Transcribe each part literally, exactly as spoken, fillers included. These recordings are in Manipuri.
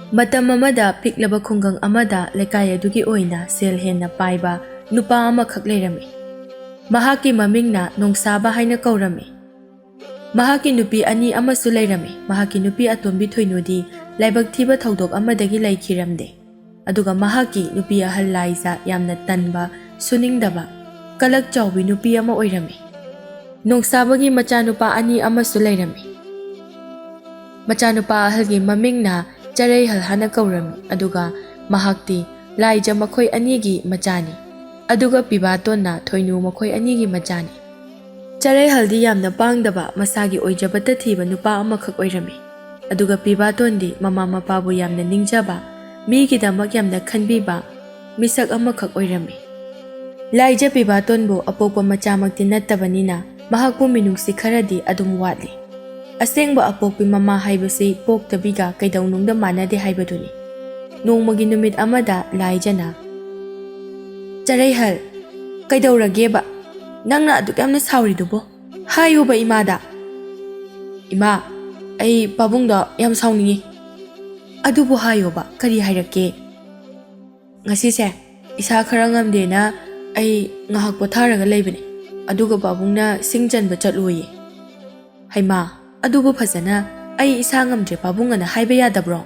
ꯃꯇꯝ ꯑꯃꯗ ꯄꯤꯛꯂꯕ ꯈꯨꯡꯒꯪ ꯑꯃꯗ ꯂꯩꯀꯥꯏ ꯑꯗꯨꯒꯤ ꯑꯣꯏꯅ ꯁꯦꯜ ꯍꯦꯟꯅ ꯄꯥꯏꯕ ꯅꯨꯄꯥ ꯑꯃꯈꯛ ꯂꯩꯔꯝꯃꯤ꯫ ꯃꯍꯥꯛꯀꯤ ꯃꯃꯤꯡꯅ ꯅꯣꯡꯁꯥꯕ ꯍꯥꯏꯅ ꯀꯧꯔꯝꯃꯤ꯫ ꯃꯍꯥꯛꯀꯤ ꯅꯨꯄꯤ ꯑꯅꯤ ꯑꯃꯁꯨ ꯂꯩꯔꯝꯃꯤ꯫ ꯃꯍꯥꯛꯀꯤ ꯅꯨꯄꯤ ꯑꯇꯣꯝꯕꯤ ꯊꯣꯏꯅꯨꯗꯤ ꯂꯥꯏꯕꯛ ꯊꯤꯕ ꯊꯧꯗꯣꯛ ꯑꯃꯗꯒꯤ ꯂꯩꯈꯤꯔꯝꯗꯦ꯫ ꯑꯗꯨꯒ ꯃꯍꯥꯛꯀꯤ ꯅꯨꯄꯤ ꯑꯍꯜ ꯂꯥꯏꯖ ꯌꯥꯝꯅ ꯇꯟꯕ, ꯁꯨꯅꯤꯡꯗꯕ, ꯀꯂꯛ ꯆꯥꯎꯕꯤ ꯅꯨꯄꯤ ꯑꯃ ꯑꯣꯏꯔꯝꯃꯤ꯫ ꯅꯣꯡꯁꯥꯕꯒꯤ ꯃꯆꯥꯅꯨꯄꯥ ꯑꯅꯤ ꯑꯃꯁꯨ ꯂꯩꯔꯝꯃꯤ꯫ ꯃꯆꯥꯅꯨꯄꯥ ꯑꯍꯜꯒꯤ ꯃꯃꯤꯡꯅ ꯆꯔꯩꯍꯜ ꯍꯥꯏꯅ ꯀꯧꯔꯝꯃꯤ, ꯑꯗꯨꯒ ꯃꯍꯥꯛꯇꯤ ꯂꯥꯏꯖ ꯃꯈꯣꯏ ꯑꯅꯤꯒꯤ ꯃꯆꯥꯅꯤ, ꯑꯗꯨꯒ ꯄꯤꯕꯥꯇꯣꯟꯅ ꯊꯣꯏꯅꯨ ꯃꯈꯣꯏ ꯑꯅꯤꯒꯤ ꯃꯆꯥꯅꯤ꯫ ꯆꯔꯩꯍꯜꯗꯤ ꯌꯥꯝꯅ ꯄꯥꯡꯗꯕ, ꯃꯁꯥꯒꯤ ꯑꯣꯏꯖꯕꯇ ꯊꯤꯕ ꯅꯨꯄꯥ ꯑꯃꯈꯛ ꯑꯣꯏꯔꯝꯃꯤ, ꯑꯗꯨꯒ ꯄꯤꯕꯥꯇꯣꯟꯗꯤ ꯃꯃꯥ ꯃꯄꯥꯕꯨ ꯌꯥꯝꯅ ꯅꯤꯡꯖꯕ, ꯃꯤꯒꯤꯗꯃꯛ ꯌꯥꯝꯅ ꯈꯟꯕꯤꯕ ꯃꯤꯁꯛ ꯑꯃꯈꯛ ꯑꯣꯏꯔꯝꯃꯤ꯫ ꯂꯥꯏꯖ ꯄꯤꯕꯥꯇꯣꯟꯕꯨ ꯑꯄꯣꯛꯄ ꯃꯆꯥꯃꯛꯇꯤ ꯅꯠꯇꯕꯅꯤꯅ ꯃꯍꯥꯛꯄꯨ ꯃꯤꯅꯨꯡꯁꯤ ꯈꯔꯗꯤ ꯑꯗꯨꯝ ꯋꯥꯠꯂꯤ꯫ ꯑꯁꯦꯡꯕ ꯑꯄꯣꯛꯄꯤ ꯃꯃꯥ ꯍꯥꯏꯕꯁꯤ ꯄꯣꯛꯇꯕꯤꯒ ꯀꯩꯗꯧꯅꯨꯡꯗ ꯃꯥꯟꯅꯗꯦ ꯍꯥꯏꯕꯗꯨꯅꯤ꯫ ꯅꯣꯡꯃꯒꯤ ꯅꯨꯃꯤꯠ ꯑꯃꯗ ꯂꯥꯏꯖꯅ, "ꯆꯔꯩꯍꯜ, ꯀꯩꯗꯧꯔꯒꯦꯕ? ꯅꯪꯅ ꯑꯗꯨꯛ ꯌꯥꯝꯅ ꯁꯥꯎꯔꯤꯗꯨꯕꯣ? ꯍꯥꯏꯌꯨꯕ ꯏꯃꯥꯗ꯫" "ꯏꯃꯥ, ꯑꯩ ꯄꯥꯕꯨꯡꯗꯣ ꯌꯥꯝ ꯁꯥꯎꯅꯤꯡꯉꯤ꯫" "ꯑꯗꯨꯕꯨ ꯍꯥꯏꯌꯣꯕ, ꯀꯔꯤ ꯍꯥꯏꯔꯛꯀꯦ?" "ꯉꯁꯤꯁꯦ ꯏꯁꯥ ꯈꯔ ꯉꯝꯗꯦꯅ ꯑꯩ ꯉꯥꯏꯍꯥꯛ ꯄꯣꯊꯥꯔꯒ ꯂꯩꯕꯅꯦ, ꯑꯗꯨꯒ ꯄꯥꯕꯨꯡꯅ ꯁꯤꯡ ꯆꯟꯕ ꯆꯠꯂꯨꯌꯦ꯫" "ꯍꯩꯃꯥ, ꯑꯗꯨꯕꯨ ꯐꯖꯅ 'ꯑꯩ ꯏꯁꯥ ꯉꯝꯗ꯭ꯔꯦ ꯄꯥꯕꯨꯡ' ꯑꯅ ꯍꯥꯏꯕ ꯌꯥꯗꯕ꯭ꯔꯣ?"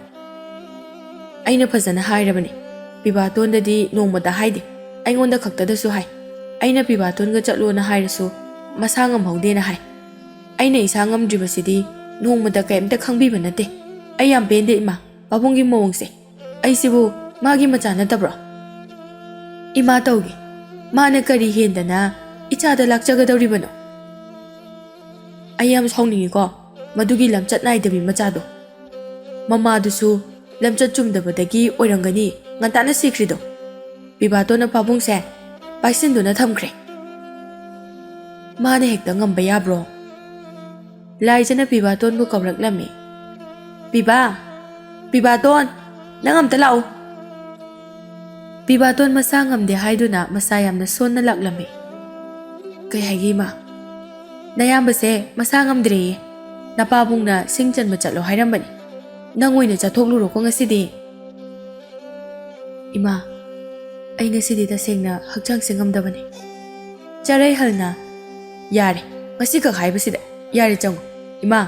"ꯑꯩꯅ ꯐꯖꯅ ꯍꯥꯏꯔꯕꯅꯦ, ꯄꯤꯕꯥꯇꯣꯟꯗꯗꯤ ꯅꯣꯡꯃꯇ ꯍꯥꯏꯗꯦ, ꯑꯩꯉꯣꯟꯗ ꯈꯛꯇꯗꯁꯨ ꯍꯥꯏ꯫ ꯑꯩꯅ ꯄꯤꯕꯥꯇꯣꯟꯒ ꯆꯠꯂꯣꯅ ꯍꯥꯏꯔꯁꯨ ꯃꯁꯥ ꯉꯝꯍꯧꯗꯦꯅ ꯍꯥꯏ꯫ ꯑꯩꯅ ꯏꯁꯥ ꯉꯝꯗ꯭ꯔꯤꯕꯁꯤꯗꯤ ꯅꯣꯡꯃꯇ ꯀꯩꯝꯇ ꯈꯪꯕꯤꯕ ꯅꯠꯇꯦ꯫ ꯑꯩ ꯌꯥꯝ ꯄꯦꯟꯗꯦ ꯏꯃꯥ, ꯄꯥꯕꯨꯡꯒꯤ ꯃꯑꯣꯡꯁꯦ꯫ ꯑꯩꯁꯤꯕꯨ ꯃꯥꯒꯤ ꯃꯆꯥ ꯅꯠꯇꯕ꯭ꯔꯣ? ꯏꯃꯥ ꯇꯧꯒꯦ, ꯃꯥꯅ ꯀꯔꯤ ꯍꯦꯟꯗꯅ ꯏꯆꯥꯗ ꯂꯥꯛꯆꯒꯗꯧꯔꯤꯕꯅꯣ? ꯑꯩ ꯌꯥꯝ ꯁꯥꯎꯅꯤꯡꯉꯤꯀꯣ, ꯃꯗꯨꯒꯤ ꯂꯝꯆꯠ ꯅꯥꯏꯗꯕꯤ ꯃꯆꯥꯗꯣ꯫ ꯃꯃꯥꯗꯨꯁꯨ ꯂꯝꯆꯠ ꯆꯨꯝꯗꯕꯗꯒꯤ ꯑꯣꯏꯔꯝꯒꯅꯤ ꯉꯟꯇꯥꯅ ꯁꯤꯈ꯭ꯔꯤꯗꯣ꯫ ꯄꯤꯕꯥꯇꯣꯟꯅ ꯄꯥꯕꯨꯡꯁꯦ ꯄꯥꯏꯁꯤꯟꯗꯨꯅ ꯊꯝꯈ꯭ꯔꯦ꯫ ꯃꯥꯅ ꯍꯦꯛꯇ ꯉꯝꯕ ꯌꯥꯕ꯭ꯔꯣ?" ꯂꯥꯏꯖꯅ ꯄꯤꯕꯥꯇꯣꯟꯕꯨ ꯀꯧꯔꯛꯂꯝꯃꯤ꯫ "ꯄꯤꯕꯥ, ꯄꯤꯕꯥꯇꯣꯟ, ꯅꯪ ꯑꯝꯇ ꯂꯥꯛꯎ꯫" ꯄꯤꯕꯥꯇꯣꯟ ꯃꯁꯥ ꯉꯝꯗꯦ ꯍꯥꯏꯗꯨꯅ ꯃꯁꯥ ꯌꯥꯝꯅ ꯁꯣꯟꯅ ꯂꯥꯛꯂꯝꯃꯤ꯫ "ꯀꯩ ꯍꯥꯏꯒꯦ ꯏꯃꯥ?" "ꯅꯌꯥꯝꯕꯁꯦ ꯃꯁꯥ ꯉꯝꯗ꯭ꯔꯦꯌꯦ꯫ ꯅꯄꯥꯕꯨꯡꯅ ꯁꯤꯡ ꯆꯟꯕ ꯆꯠꯂꯣ ꯍꯥꯏꯔꯝꯕꯅꯤ꯫ ꯅꯪ ꯑꯣꯏꯅ ꯆꯠꯊꯣꯛꯂꯨꯔꯣꯀꯣ ꯉꯁꯤꯗꯤ꯫ ꯏꯃꯥ, ꯑꯩ ꯉꯁꯤꯗꯤ ꯇꯁꯦꯡꯅ ꯍꯛꯆꯥꯡꯁꯦ ꯉꯝꯗꯕꯅꯤ꯫ ꯆꯔꯩꯍꯜꯅ, "ꯌꯥꯔꯦ, ꯉꯁꯤꯈꯛ ꯍꯥꯏꯕꯁꯤꯗ꯫ ꯌꯥꯔꯦ, ꯆꯪꯉꯨ꯫ ꯏꯃꯥ,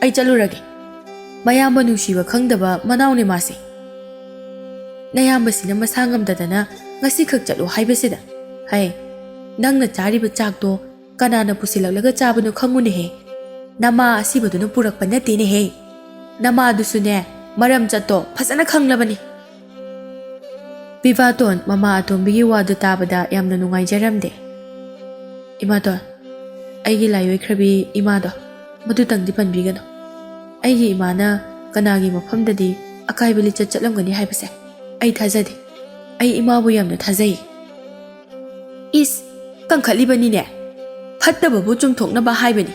ꯑꯩ ꯆꯠꯂꯨꯔꯒꯦ꯫ ꯃꯌꯥꯝꯕ ꯅꯨꯡꯁꯤꯕ ꯈꯪꯗꯕ ꯃꯅꯥꯎꯅꯦ ꯃꯥꯁꯦ꯫ ꯅꯌꯥꯝꯕꯁꯤꯅ ꯃꯁꯥ ꯉꯝꯗꯗꯅ ꯉꯁꯤꯈꯛ ꯆꯠꯂꯨ ꯍꯥꯏꯕꯁꯤꯗ꯫ ꯍꯩ, ꯅꯪꯅ ꯆꯥꯔꯤꯕ ꯆꯥꯛꯇꯣ ꯀꯅꯥꯅ ꯄꯨꯁꯤꯜꯂꯛꯂꯒ ꯆꯥꯕꯅꯣ ꯈꯪꯉꯨꯅꯦꯍꯦ꯫ ꯅꯃꯥ ꯑꯁꯤꯕꯗꯨꯅ ꯄꯨꯔꯛꯄ ꯅꯠꯇꯦꯅꯦꯍꯦ꯫ ꯅꯃꯥꯗꯨꯁꯨꯅꯦ, ꯃꯔꯝ ꯆꯠꯇꯣ ꯐꯖꯅ ꯈꯪꯂꯕꯅꯤ꯫" ꯄꯤꯕꯥꯇꯣꯟ ꯃꯃꯥ ꯑꯇꯣꯝꯕꯤꯒꯤ ꯋꯥꯗꯨ ꯇꯥꯕꯗ ꯌꯥꯝꯅ ꯅꯨꯡꯉꯥꯏꯖꯔꯝꯗꯦ꯫ "ꯏꯃꯥꯇꯣꯟ, ꯑꯩꯒꯤ ꯂꯥꯏꯑꯣꯏꯈ꯭ꯔꯕꯤ ꯏꯃꯥꯗꯣ ꯃꯗꯨꯇꯪꯗꯤ ꯄꯟꯕꯤꯒꯅꯨ꯫ ꯑꯩꯒꯤ ꯏꯃꯥꯅ ꯀꯅꯥꯒꯤ ꯃꯐꯝꯗꯗꯤ ꯑꯀꯥꯏꯕ ꯂꯤꯆꯠ ꯆꯠꯂꯝꯒꯅꯤ ꯍꯥꯏꯕꯁꯦ ꯑꯩ ꯊꯥꯖꯗꯦ꯫ ꯑꯩ ꯏꯃꯥꯕꯨ ꯌꯥꯝꯅ ꯊꯥꯖꯩ꯫" "ꯏꯁ, ꯀꯟꯈꯠꯂꯤꯕꯅꯤꯅꯦ꯫ ꯐꯠꯇꯕꯕꯨ ꯆꯨꯝꯊꯣꯛꯅꯕ ꯍꯥꯏꯕꯅꯤ꯫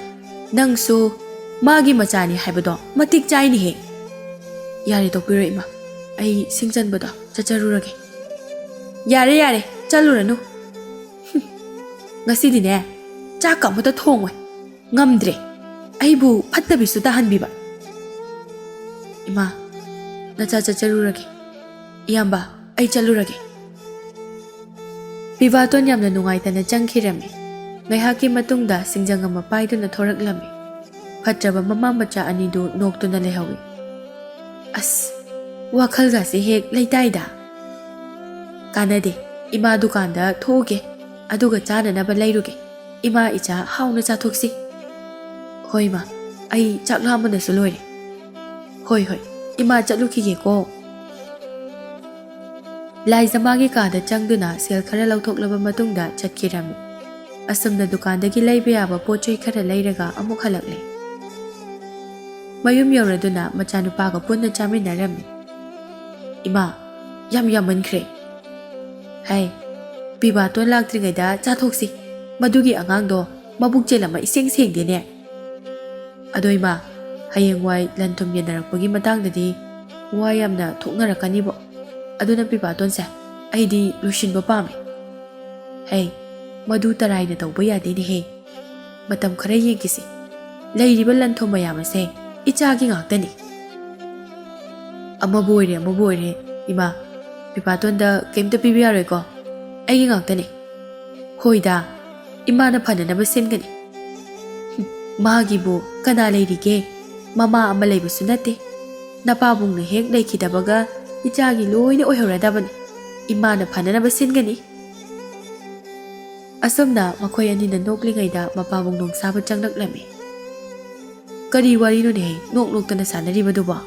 ꯅꯪꯁꯨ ꯃꯥꯒꯤ ꯃꯆꯥꯅꯤ ꯍꯥꯏꯕꯗꯣ ꯃꯇꯤꯛ ꯆꯥꯏꯅꯦꯍꯦ꯫ ꯌꯥꯔꯦ, ꯇꯣꯛꯄꯤꯔꯣ ꯏꯃꯥ, ꯑꯩ ꯁꯤꯡꯆꯟꯕꯗꯣ ꯆꯠꯆꯔꯨꯔꯒꯦ꯫" "ꯌꯥꯔꯦ, ꯌꯥꯔꯦ, ꯆꯠꯂꯨꯔꯅꯨ꯫ ꯍꯨꯝ, ꯉꯁꯤꯗꯤꯅꯦ, ꯆꯥꯛꯀ ꯑꯃꯇ ꯊꯣꯡꯉꯣꯏ꯫ ꯉꯝꯗ꯭ꯔꯦ ꯑꯩꯕꯨ ꯐꯠꯇꯕꯤꯁꯨ ꯇꯥꯍꯟꯕꯤꯕ꯫" "ꯏꯃꯥ, ꯅꯆꯥ ꯆꯠꯆꯔꯨꯔꯒꯦ꯫ ꯏꯌꯥꯝꯕ, ꯑꯩ ꯆꯠꯂꯨꯔꯒꯦ꯫" ꯄꯤꯕꯥꯇꯣꯟ ꯌꯥꯝꯅ ꯅꯨꯡꯉꯥꯏꯇꯅ ꯆꯪꯈꯤꯔꯝꯃꯤ꯫ ꯉꯥꯏꯍꯥꯛꯀꯤ ꯃꯇꯨꯡꯗ ꯁꯤꯡꯖꯪ ꯑꯃ ꯄꯥꯏꯗꯨꯅ ꯊꯣꯔꯛꯂꯝꯃꯤ꯫ ꯐꯠꯇ꯭ꯔꯕ ꯃꯃꯥ ꯃꯆꯥ ꯑꯅꯤꯗꯨ ꯅꯣꯛꯇꯨꯅ ꯂꯩꯍꯧꯏ꯫ "ꯑꯁ, ꯋꯥꯈꯜꯒꯁꯦ ꯍꯦꯛ ꯂꯩꯇꯥꯏꯗ꯫" "ꯀꯥꯟꯅꯗꯦ, ꯏꯃꯥ ꯗꯨꯀꯥꯟꯗ ꯊꯣꯛꯎꯒꯦ, ꯑꯗꯨꯒ ꯆꯥꯅꯅꯕ ꯂꯩꯔꯨꯒꯦ꯫ ꯏꯃꯥ ꯏꯆꯥ ꯍꯥꯎꯅ ꯆꯥꯊꯣꯛꯁꯤ꯫" "ꯍꯣꯏ ꯃꯥ, ꯑꯩ ꯆꯥꯛ ꯂꯥꯝꯕꯅꯁꯨ ꯂꯣꯏꯔꯦ꯫" "ꯍꯣꯏ ꯍꯣꯏ, ꯏꯃꯥ ꯆꯠꯂꯨꯈꯤꯒꯦꯀꯣ꯫" ꯂꯥꯏꯖꯃꯥꯒꯤ ꯀꯥꯗ ꯆꯪꯗꯨꯅ ꯁꯦꯜ ꯈꯔ ꯂꯧꯊꯣꯛꯂꯕ ꯃꯇꯨꯡꯗ ꯆꯠꯈꯤꯔꯝꯃꯤ꯫ ꯑꯁꯨꯝꯅ ꯗꯨꯀꯥꯟꯗꯒꯤ ꯂꯩꯕ ꯌꯥꯕ ꯄꯣꯠ ꯆꯩ ꯈꯔ ꯂꯩꯔꯒ ꯑꯃꯨꯛ ꯍꯜꯂꯛꯂꯦ꯫ ꯃꯌꯨꯝ ꯌꯧꯔꯗꯨꯅ ꯃꯆꯥꯅꯨꯄꯥꯒ ꯄꯨꯟꯅ ꯆꯥꯃꯤꯟꯅꯔꯝꯃꯤ꯫ "ꯏꯃꯥ, ꯌꯥꯝ ꯌꯥꯝꯃꯟꯈ꯭ꯔꯦ꯫" "ꯍꯥꯏ, ꯄꯤꯕꯥꯇꯣꯟ ꯂꯥꯛꯇ꯭ꯔꯤꯉꯩꯗ ꯆꯥꯊꯣꯛꯁꯤ꯫ ꯃꯗꯨꯒꯤ ꯑꯉꯥꯡꯗꯣ ꯃꯕꯨꯛꯆꯦꯜ ꯑꯃ ꯏꯁꯦꯡ ꯁꯦꯡꯗꯦꯅꯦ꯫" "ꯑꯗꯣ ꯏꯃꯥ, ꯍꯌꯦꯡꯋꯥꯏ ꯂꯟ ꯊꯨꯝ ꯌꯦꯟꯅꯔꯛꯄꯒꯤ ꯃꯇꯥꯡꯗꯗꯤ ꯋꯥ ꯌꯥꯝꯅ ꯊꯣꯛꯅꯔꯛꯀꯅꯤꯕꯣ꯫ ꯑꯗꯨꯅ ꯄꯤꯕꯥꯇꯣꯟꯁꯦ ꯑꯩꯗꯤ ꯂꯣꯏꯁꯤꯟꯕ ꯄꯥꯝꯃꯤ꯫" "ꯍꯩ, ꯃꯗꯨ ꯇꯔꯥꯏꯅ ꯇꯧꯕ ꯌꯥꯗꯦꯅꯦꯍꯦ꯫ ꯃꯇꯝ ꯈꯔ ꯌꯦꯡꯈꯤꯁꯤ꯫ ꯂꯩꯔꯤꯕ ꯂꯟ ꯊꯨꯝ ꯃꯌꯥꯝ ꯑꯁꯦ ꯏꯆꯥꯒꯤ ꯉꯥꯛꯇꯅꯤ꯫" ꯑꯃꯕꯨ ꯑꯣꯏꯔꯦ, ꯑꯃꯕꯨ ꯑꯣꯏꯔꯦ, ꯏꯃꯥ, ꯄꯤꯕꯥꯇꯣꯟꯗ ꯀꯩꯝꯇ ꯄꯤꯕ ꯌꯥꯔꯣꯏꯀꯣ? ꯑꯩꯒꯤ ꯉꯥꯛꯇꯅꯦ꯫ ꯍꯣꯏꯗ, ꯏꯃꯥꯅ ꯐꯅꯅꯕ ꯁꯤꯟꯒꯅꯤ꯫ ꯍꯨꯝ, ꯃꯥꯒꯤꯕꯨ ꯀꯅꯥ ꯂꯩꯔꯤꯒꯦ? ꯃꯃꯥ ꯑꯃ ꯂꯩꯕꯁꯨ ꯅꯠꯇꯦ꯫ ꯅꯄꯥꯕꯨꯡꯅ ꯍꯦꯛ ꯂꯩꯈꯤꯗꯕꯒ ꯏꯆꯥꯒꯤ ꯂꯣꯏꯅ ꯑꯣꯏꯍꯧꯔꯗꯕꯅꯤ꯫ ꯏꯃꯥꯅ ꯐꯅꯅꯕ ꯁꯤꯟꯒꯅꯤ꯫ ꯑꯁꯨꯝꯅ ꯃꯈꯣꯏ ꯑꯅꯤꯅ ꯅꯣꯛꯂꯤꯉꯩꯗ ꯃꯄꯥꯕꯨꯡ ꯅꯣꯡꯁꯥꯕ ꯆꯪꯂꯛꯂꯝꯃꯤ꯫ "ꯀꯔꯤ ꯋꯥꯔꯤꯅꯣꯅꯦꯍꯦ ꯅꯣꯛ ꯅꯣꯛꯇꯅ ꯁꯥꯟꯅꯔꯤꯕꯗꯨꯕꯣ?"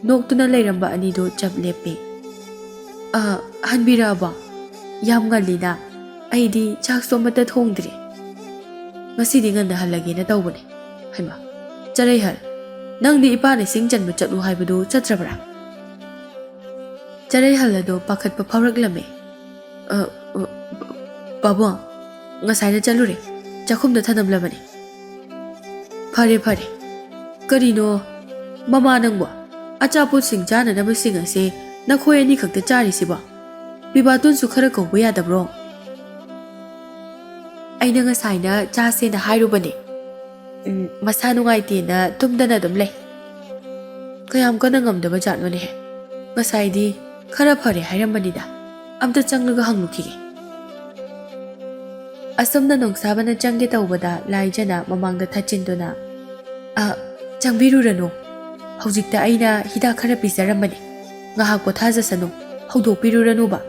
ꯅꯣꯛꯇꯨꯅ ꯂꯩꯔꯝꯕ ꯑꯅꯤꯗꯨ ꯆꯞ ꯂꯦꯞꯄꯤ꯫ "ꯑ, ꯍꯟꯕꯤꯔꯛꯑꯕꯣ? ꯌꯥꯝ ꯉꯜꯂꯤꯅ꯫ ꯑꯩꯗꯤ ꯆꯥꯛꯁꯨ ꯑꯃꯠꯇ ꯊꯣꯡꯗ꯭ꯔꯤ꯫ ꯉꯁꯤꯗꯤ ꯉꯟꯅ ꯍꯜꯂꯒꯦꯅ ꯇꯧꯕꯅꯤ꯫" "ꯍꯩꯃꯥ, ꯆꯔꯩꯍꯜ, ꯅꯪꯗꯤ ꯏꯄꯥꯅ ꯁꯤꯡ ꯆꯟꯕ ꯆꯠꯂꯨ ꯍꯥꯏꯕꯗꯨ ꯆꯠꯇ꯭ꯔꯕ꯭ꯔꯥ?" ꯆꯔꯩꯍꯜ ꯑꯗꯣ ꯄꯥꯈꯠꯄ ꯐꯥꯎꯔꯛꯂꯝꯃꯤ꯫ "ꯑ, ꯑ, ꯄꯥꯕꯨꯡ, ꯉꯁꯥꯏꯅ ꯆꯠꯂꯨꯔꯦ, ꯆꯥꯛꯈꯨꯝꯗ ꯊꯅꯝꯂꯕꯅꯤ꯫" "ꯐꯔꯦ, ꯐꯔꯦ꯫ ꯀꯔꯤꯅꯣ, ꯃꯃꯥ ꯅꯪꯕꯣ? ꯑꯆꯥꯄꯣꯠꯁꯤꯡ ꯆꯥꯅꯅꯕꯁꯤꯡ ꯑꯁꯦ ꯅꯈꯣꯏ ꯑꯅꯤꯈꯛꯇ ꯆꯥꯔꯤꯁꯤꯕꯣ? ꯄꯤꯕꯥꯇꯣꯟꯁꯨ ꯈꯔ ꯀꯧꯕ ꯌꯥꯗꯕ꯭ꯔꯣ?" "ꯑꯩꯅ ꯉꯁꯥꯏꯅ ꯆꯥꯁꯦꯅ ꯍꯥꯏꯔꯨꯕꯅꯦ꯫ ꯎꯝ, ꯃꯁꯥ ꯅꯨꯡꯉꯥꯏꯇꯦꯅ ꯇꯨꯝꯗꯅ ꯑꯗꯨꯝ ꯂꯩ꯫ ꯀꯌꯥꯝ ꯀꯟꯅ ꯉꯝꯗꯕ ꯖꯥꯠꯅꯣꯅꯦ? ꯉꯁꯥꯏꯗꯤ ꯈꯔ ꯐꯔꯦ ꯍꯥꯏꯔꯝꯕꯅꯤꯗ꯫ ꯑꯝꯇ ꯆꯪꯂꯒ ꯍꯪꯂꯨꯈꯤꯒꯦ꯫" ꯑꯁꯨꯝꯅ ꯅꯣꯡꯁꯥꯕꯅ ꯆꯪꯒꯦ ꯇꯧꯕꯗ ꯂꯥꯏꯖꯅ ꯃꯃꯥꯡꯗ ꯊꯠꯆꯤꯟꯗꯨꯅ, "ꯑ, ꯆꯪꯕꯤꯔꯨꯔꯅꯨ꯫ ꯍꯧꯖꯤꯛꯇ ꯑꯩꯅ ꯍꯤꯗꯥꯛ ꯈꯔ ꯄꯤꯖꯔꯝꯕꯅꯤ꯫ ꯉꯥꯏꯍꯥꯛ ꯄꯣꯊꯥꯖꯁꯅꯨ, ꯍꯧꯗꯣꯛꯄꯤꯔꯨꯔꯅꯨꯕ꯫"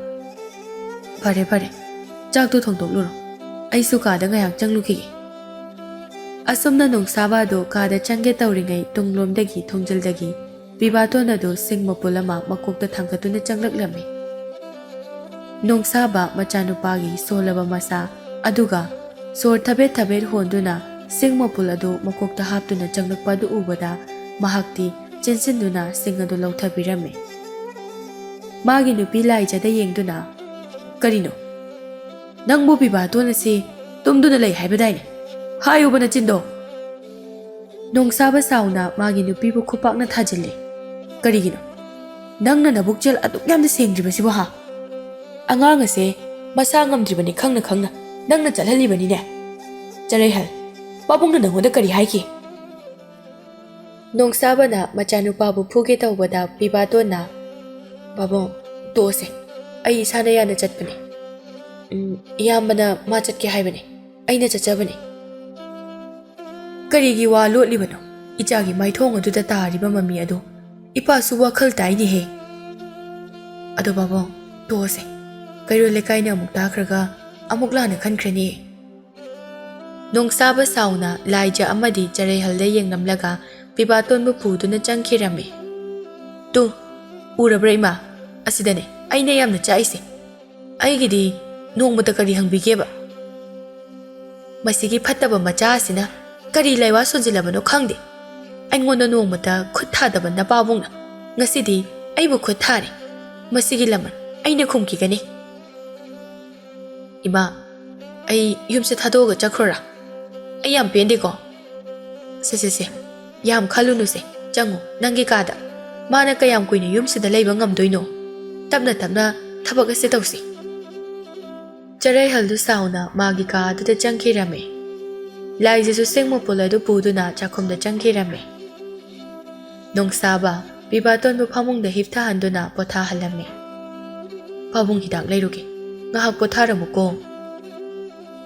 "ꯐꯔꯦ, ꯐꯔꯦ꯫ ꯆꯥꯛꯇꯣ ꯊꯣꯡꯗꯣꯛꯂꯨꯔꯣ꯫ ꯑꯩꯁꯨ ꯀꯥꯗ ꯉꯥꯏꯍꯥꯛ ꯆꯪꯂꯨꯈꯤꯒꯦ꯫" ꯑꯁꯨꯝꯅ ꯅꯣꯡꯁꯥꯕ ꯑꯗꯨ ꯀꯥꯗ ꯆꯪꯒꯦ ꯇꯧꯔꯤꯉꯩ ꯇꯨꯡꯂꯣꯝꯗꯒꯤ ꯊꯣꯡꯖꯤꯜꯗꯒꯤ ꯄꯤꯕꯥꯇꯣꯟ ꯑꯗꯨ ꯁꯤꯡ ꯃꯄꯨꯜ ꯑꯃ ꯃꯀꯣꯛꯇ ꯊꯥꯡꯒꯠꯇꯨꯅ ꯆꯪꯂꯛꯂꯝꯃꯤ꯫ ꯅꯣꯡꯁꯥꯕ ꯃꯆꯥꯅꯨꯄꯥꯒꯤ ꯁꯣꯜꯂꯕ ꯃꯁꯥ ꯑꯗꯨꯒ ꯁꯣꯔ ꯊꯕꯦꯠ ꯊꯕꯦꯠ ꯍꯣꯟꯗꯨꯅ ꯁꯤꯡ ꯃꯄꯨꯜ ꯑꯗꯨ ꯃꯀꯣꯛꯇ ꯍꯥꯞꯇꯨꯅ ꯆꯪꯂꯛꯄ ꯑꯗꯨ ꯎꯕꯗ ꯃꯍꯥꯛꯇꯤ ꯆꯦꯟꯁꯤꯟꯗꯨꯅ ꯁꯤꯡ ꯑꯗꯨ ꯂꯧꯊꯕꯤꯔꯝꯃꯤ꯫ ꯃꯥꯒꯤ ꯅꯨꯄꯤ ꯂꯥꯏꯖꯗ ꯌꯦꯡꯗꯨꯅ, "ꯀꯔꯤꯅꯣ? ꯅꯪꯕꯨ ꯄꯤꯕꯥꯇꯣꯟ ꯑꯁꯤ ꯇꯨꯝꯗꯨꯅ ꯂꯩ ꯍꯥꯏꯕꯗꯥꯏꯅꯦ? ꯍꯥꯏꯌꯨꯕ ꯅꯆꯤꯟꯗꯣ!" ꯅꯣꯡꯁꯥꯕ ꯁꯥꯎꯅ ꯃꯥꯒꯤ ꯅꯨꯄꯤꯕꯨ ꯈꯨꯄꯥꯛꯅ ꯊꯥꯖꯤꯜꯂꯤ꯫ "ꯀꯔꯤꯒꯤꯅꯣ? ꯅꯪꯅ ꯅꯕꯨꯛꯆꯦꯜ ꯑꯗꯨꯛ ꯌꯥꯝꯅ ꯁꯦꯡꯗ꯭ꯔꯤꯕꯁꯤꯕꯨ ꯍꯥ? ꯑꯉꯥꯡ ꯑꯁꯦ ꯃꯁꯥ ꯉꯝꯗ꯭ꯔꯤꯕꯅꯤ ꯈꯪꯅ ꯈꯪꯅ ꯅꯪꯅ ꯆꯠꯍꯜꯂꯤꯕꯅꯤꯅꯦ꯫ ꯆꯔꯩꯍꯜ, ꯄꯥꯕꯨꯡꯅ ꯅꯪꯉꯣꯟꯗ ꯀꯔꯤ ꯍꯥꯏꯈꯤ?" ꯅꯣꯡꯁꯥꯕꯅ ꯃꯆꯥꯅꯨꯄꯥꯕꯨ ꯐꯨꯒꯦ ꯇꯧꯕꯗ ꯄꯤꯕꯥꯇꯣꯟꯅ, "ꯄꯥꯕꯨꯡ, ꯇꯣꯛꯑꯁꯦ꯫ ꯑꯩ ꯏꯁꯥꯅ ꯌꯥꯅ ꯆꯠꯄꯅꯦ꯫ ꯎꯝ, ꯏꯌꯥꯝꯕꯅ ꯃꯥ ꯆꯠꯀꯦ ꯍꯥꯏꯕꯅꯦ꯫ ꯑꯩꯅ ꯆꯠꯆꯕꯅꯦ꯫" "ꯀꯔꯤꯒꯤ ꯋꯥ ꯂꯣꯠꯂꯤꯕꯅꯣ? ꯏꯆꯥꯒꯤ ꯃꯥꯏꯊꯣꯡ ꯑꯗꯨꯗ ꯇꯥꯔꯤꯕ ꯃꯃꯤ ꯑꯗꯨ ꯏꯄꯥꯁꯨ ꯋꯥꯈꯜ ꯇꯥꯏꯅꯦꯍꯦ꯫ ꯑꯗꯣ ꯄꯥꯕꯨꯡ, ꯇꯣꯛꯑꯁꯦ꯫ ꯀꯩꯔꯣꯜ ꯂꯩꯀꯥꯏꯅ ꯑꯃꯨꯛ ꯇꯥꯈ꯭ꯔꯒ ꯑꯃꯨꯛ ꯂꯥꯟꯅ ꯈꯟꯈ꯭ꯔꯅꯤ꯫" ꯅꯣꯡꯁꯥꯕ ꯁꯥꯎꯅ ꯂꯥꯏꯖ ꯑꯃꯗꯤ ꯆꯔꯩꯍꯜꯗ ꯌꯦꯡꯂꯝꯂꯒ ꯄꯤꯕꯥꯇꯣꯟꯕꯨ ꯄꯨꯗꯨꯅ ꯆꯪꯈꯤꯔꯝꯃꯤ꯫ "ꯇꯨ, ꯎꯔꯕ꯭ꯔꯥ ꯏꯃꯥ? ꯑꯁꯤꯗꯅꯦ ꯑꯩꯅ ꯌꯥꯝꯅ ꯆꯥꯛꯏꯁꯦ꯫ ꯑꯩꯒꯤꯗꯤ ꯅꯣꯡꯃꯇ ꯀꯔꯤ ꯍꯪꯕꯤꯒꯦꯕ? ꯃꯁꯤꯒꯤ ꯐꯠꯇꯕ ꯃꯆꯥ ꯑꯁꯤꯅ ꯀꯔꯤ ꯂꯥꯏꯋꯥ ꯁꯣꯟꯖꯤꯜꯂꯕꯅꯣ ꯈꯪꯗꯦ꯫ ꯑꯩꯉꯣꯟꯗ ꯅꯣꯡꯃꯇ ꯈꯨꯠ ꯊꯥꯗꯕ ꯅꯄꯥꯕꯨꯡꯅ ꯉꯁꯤꯗꯤ ꯑꯩꯕꯨ ꯈꯨꯠ ꯊꯥꯔꯦ꯫ ꯃꯁꯤꯒꯤ ꯂꯃꯟ ꯑꯩꯅ ꯈꯨꯝꯈꯤꯒꯅꯤ꯫" "ꯏꯃꯥ, ꯑꯩ ꯌꯨꯝꯁꯦ ꯊꯥꯗꯣꯛꯑꯒ ꯆꯠꯈ꯭ꯔꯣꯔꯥ? ꯑꯩ ꯌꯥꯝ ꯄꯦꯟꯗꯦꯀꯣ꯫" "ꯁꯦ, ꯁꯦ, ꯁꯦ, ꯌꯥꯝ ꯈꯜꯂꯨꯅꯨꯁꯦ, ꯆꯪꯉꯨ ꯅꯪꯒꯤ ꯀꯥꯗ꯫ ꯃꯥꯅ ꯀꯌꯥꯝ ꯀꯨꯏꯅ ꯌꯨꯝꯁꯤꯗ ꯂꯩꯕ ꯉꯝꯗꯣꯏꯅꯣ? ꯇꯞꯅ ꯇꯞꯅ ꯊꯕꯛ ꯑꯁꯦ ꯇꯧꯁꯤ꯫" ꯆꯔꯩꯍꯜꯗꯨ ꯁꯥꯎꯅ ꯃꯥꯒꯤ ꯀꯥ ꯑꯗꯨꯗ ꯆꯪꯈꯤꯔꯝꯃꯤ꯫ ꯂꯥꯏꯖꯁꯨ ꯁꯤꯡ ꯃꯄꯨꯜ ꯑꯗꯨ ꯄꯨꯗꯨꯅ ꯆꯥꯛꯈꯨꯝꯗ ꯆꯪꯈꯤꯔꯝꯃꯤ꯫ ꯅꯣꯡꯁꯥꯕ ꯄꯤꯕꯥꯇꯣꯟꯕꯨ ꯐꯃꯨꯡꯗ ꯍꯤꯞꯊꯍꯟꯗꯨꯅ ꯄꯣꯊꯥꯍꯜꯂꯝꯃꯤ꯫ "ꯄꯥꯕꯨꯡ, ꯍꯤꯗꯥꯛ ꯂꯩꯔꯨꯒꯦ, ꯉꯥꯏꯍꯥꯛ ꯄꯣꯊꯥꯔꯝꯃꯨꯀꯣ꯫"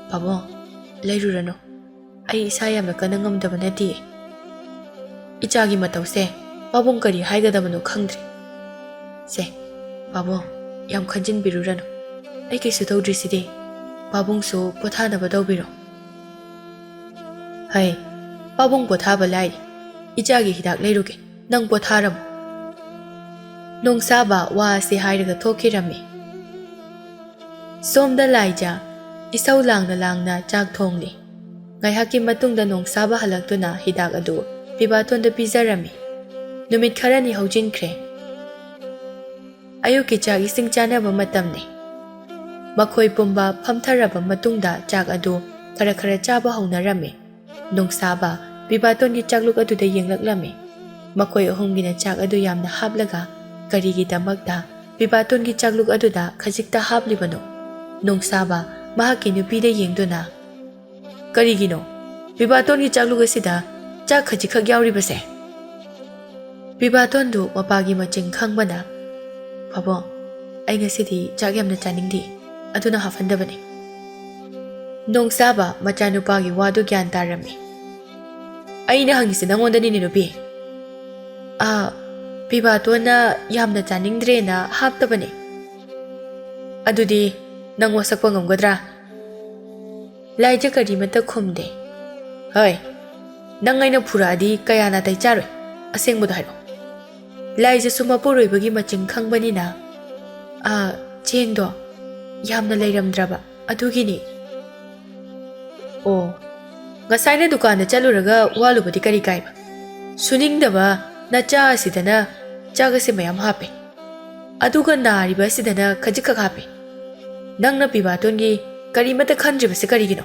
"ꯄꯥꯕꯨꯡ, ꯂꯩꯔꯨꯔꯅꯨ꯫ ꯑꯩ ꯏꯁꯥ ꯌꯥꯝꯅ ꯀꯟꯅ ꯉꯝꯗꯕ ꯅꯠꯇꯤꯌꯦ꯫ ꯏꯆꯥꯒꯤ ꯃꯇꯧꯁꯦ ꯄꯥꯕꯨꯡ ꯀꯔꯤ ꯍꯥꯏꯒꯗꯕꯅꯣ ꯈꯪꯗ꯭ꯔꯦ꯫ ꯁꯦ, ꯄꯥꯕꯨꯡ, ꯌꯥꯝ ꯈꯟꯖꯤꯟꯕꯤꯔꯨꯔꯅꯨ꯫ ꯑꯩ ꯀꯩꯁꯨ ꯇꯧꯗ꯭ꯔꯤꯁꯤꯗꯤ꯫ ꯄꯥꯕꯨꯡꯁꯨ ꯄꯣꯊꯥꯅꯕ ꯇꯧꯕꯤꯔꯣ꯫" "ꯍꯩ, ꯄꯥꯕꯨꯡ ꯄꯣꯊꯥꯕ ꯂꯥꯏꯔꯤ꯫ ꯏꯆꯥꯒꯤ ꯍꯤꯗꯥꯛ ꯂꯩꯔꯨꯒꯦ, ꯅꯪ ꯄꯣꯊꯥꯔꯝꯃꯨ꯫" ꯅꯣꯡꯁꯥꯕ ꯋꯥ ꯑꯁꯤ ꯍꯥꯏꯔꯒ ꯊꯣꯛꯈꯤꯔꯝꯃꯤ꯫ ꯁꯣꯝꯗ ꯂꯥꯏꯖ ꯏꯁꯧ ꯂꯥꯡꯅ ꯂꯥꯡꯅ ꯆꯥꯛ ꯊꯣꯡꯂꯤ꯫ ꯉꯥꯏꯍꯥꯛꯀꯤ ꯃꯇꯨꯡꯗ ꯅꯣꯡꯁꯥꯕ ꯍꯜꯂꯛꯇꯨꯅ ꯍꯤꯗꯥꯛ ꯑꯗꯨ ꯄꯤꯕꯥꯇꯣꯟꯗ ꯄꯤꯖꯔꯝꯃꯤ꯫ ꯅꯨꯃꯤꯠ ꯈꯔꯅꯤ ꯍꯧꯖꯤꯟꯈ꯭ꯔꯦ꯫ ꯑꯌꯨꯛꯀꯤ ꯆꯥꯛ ꯏꯁꯤꯡ ꯆꯥꯅꯕ ꯃꯇꯝꯅꯤ꯫ ꯃꯈꯣꯏ ꯄꯨꯝꯕ ꯐꯝꯊꯔꯕ ꯃꯇꯨꯡꯗ ꯆꯥꯛ ꯑꯗꯨ ꯈꯔ ꯈꯔ ꯆꯥꯕ ꯍꯧꯅꯔꯝꯃꯤ꯫ ꯅꯣꯡꯁꯥꯕ ꯄꯤꯕꯥꯇꯣꯟꯒꯤ ꯆꯥꯛꯂꯨꯛ ꯑꯗꯨꯗ ꯌꯦꯡꯂꯛꯂꯝꯃꯤ꯫ ꯃꯈꯣꯏ ꯑꯍꯨꯝꯒꯤꯅ ꯆꯥꯛ ꯑꯗꯨ ꯌꯥꯝꯅ ꯍꯥꯞꯂꯒ ꯀꯔꯤꯒꯤꯗꯃꯛꯇ ꯄꯤꯕꯥꯇꯣꯟꯒꯤ ꯆꯥꯛꯂꯨꯛ ꯑꯗꯨꯗ ꯈꯖꯤꯛꯇ ꯍꯥꯞꯂꯤꯕꯅꯣ? ꯅꯣꯡꯁꯥꯕ ꯃꯍꯥꯛꯀꯤ ꯅꯨꯄꯤꯗ ꯌꯦꯡꯗꯨꯅ, "ꯀꯔꯤꯒꯤꯅꯣ ꯄꯤꯕꯥꯇꯣꯟꯒꯤ ꯆꯥꯛꯂꯨꯛ ꯑꯁꯤꯗ ꯆꯥꯛ ꯈꯖꯤꯛꯈꯛ ꯌꯥꯎꯔꯤꯕꯁꯦ?" ꯄꯤꯕꯥꯇꯣꯟꯗꯨ ꯃꯄꯥꯒꯤ ꯃꯆꯤꯡ ꯈꯪꯕꯅ, "ꯄꯥꯕꯨꯡ, ꯑꯩ ꯉꯁꯤꯗꯤ ꯆꯥꯛ ꯌꯥꯝꯅ ꯆꯥꯅꯤꯡꯗꯦ, ꯑꯗꯨꯅ ꯍꯥꯞꯍꯟꯗꯕꯅꯤ꯫" ꯅꯣꯡꯁꯥꯕ ꯃꯆꯥꯅꯨꯄꯥꯒꯤ ꯋꯥꯗꯨ ꯒ꯭ꯌꯥꯟ ꯇꯥꯔꯝꯃꯤ꯫ "ꯑꯩꯅ ꯍꯪꯉꯤꯁꯦ ꯅꯪꯉꯣꯟꯗꯅꯤꯅꯦ, ꯅꯨꯄꯤ꯫ ꯑꯥ, ꯄꯤꯕꯥꯇꯣꯟꯅ ꯌꯥꯝꯅ ꯆꯥꯅꯤꯡꯗ꯭ꯔꯦꯅ ꯍꯥꯞꯇꯕꯅꯦ꯫ ꯑꯗꯨꯗꯤ ꯅꯪ ꯋꯥꯁꯛꯄ ꯉꯝꯒꯗ꯭ꯔꯥ?" ꯂꯥꯏꯖ ꯀꯔꯤꯃꯠꯇ ꯈꯨꯝꯗꯦ꯫ "ꯍꯣꯏ, ꯅꯪ ꯑꯩꯅ ꯐꯨꯔꯛꯑꯗꯤ ꯀꯌꯥ ꯅꯥꯇꯩ ꯆꯥꯔꯣꯏ? ꯑꯁꯦꯡꯕꯗꯣ ꯍꯥꯏꯔꯛꯑꯣ꯫" ꯂꯥꯏꯖꯁꯨ ꯃꯄꯨꯔꯣꯏꯕꯒꯤ ꯃꯆꯤꯡ ꯈꯪꯕꯅꯤꯅ, "ꯑꯥ, ꯆꯦꯡꯗꯣ ꯌꯥꯝꯅ ꯂꯩꯔꯝꯗ꯭ꯔꯕ, ꯑꯗꯨꯒꯤꯅꯤ꯫" "ꯑꯣ, ꯉꯁꯥꯏꯅ ꯗꯨꯀꯥꯟꯗ ꯆꯠꯂꯨꯔꯒ ꯋꯥꯂꯨꯕꯗꯤ ꯀꯔꯤ ꯀꯥꯏꯕ? ꯁꯨꯅꯤꯡꯗꯕ ꯅꯆꯥ ꯑꯁꯤꯗꯅ ꯆꯥꯛ ꯑꯁꯦ ꯃꯌꯥꯝ ꯍꯥꯞꯄꯦ, ꯑꯗꯨꯒ ꯅꯥꯔꯤꯕ ꯑꯁꯤꯗꯅ ꯈꯖꯤꯛꯈꯛ ꯍꯥꯞꯄꯦ꯫ ꯅꯪꯅ ꯄꯤꯕꯥꯇꯣꯟꯒꯤ ꯀꯔꯤꯃꯠꯇ ꯈꯟꯗ꯭ꯔꯤꯕꯁꯤ ꯀꯔꯤꯒꯤꯅꯣ?"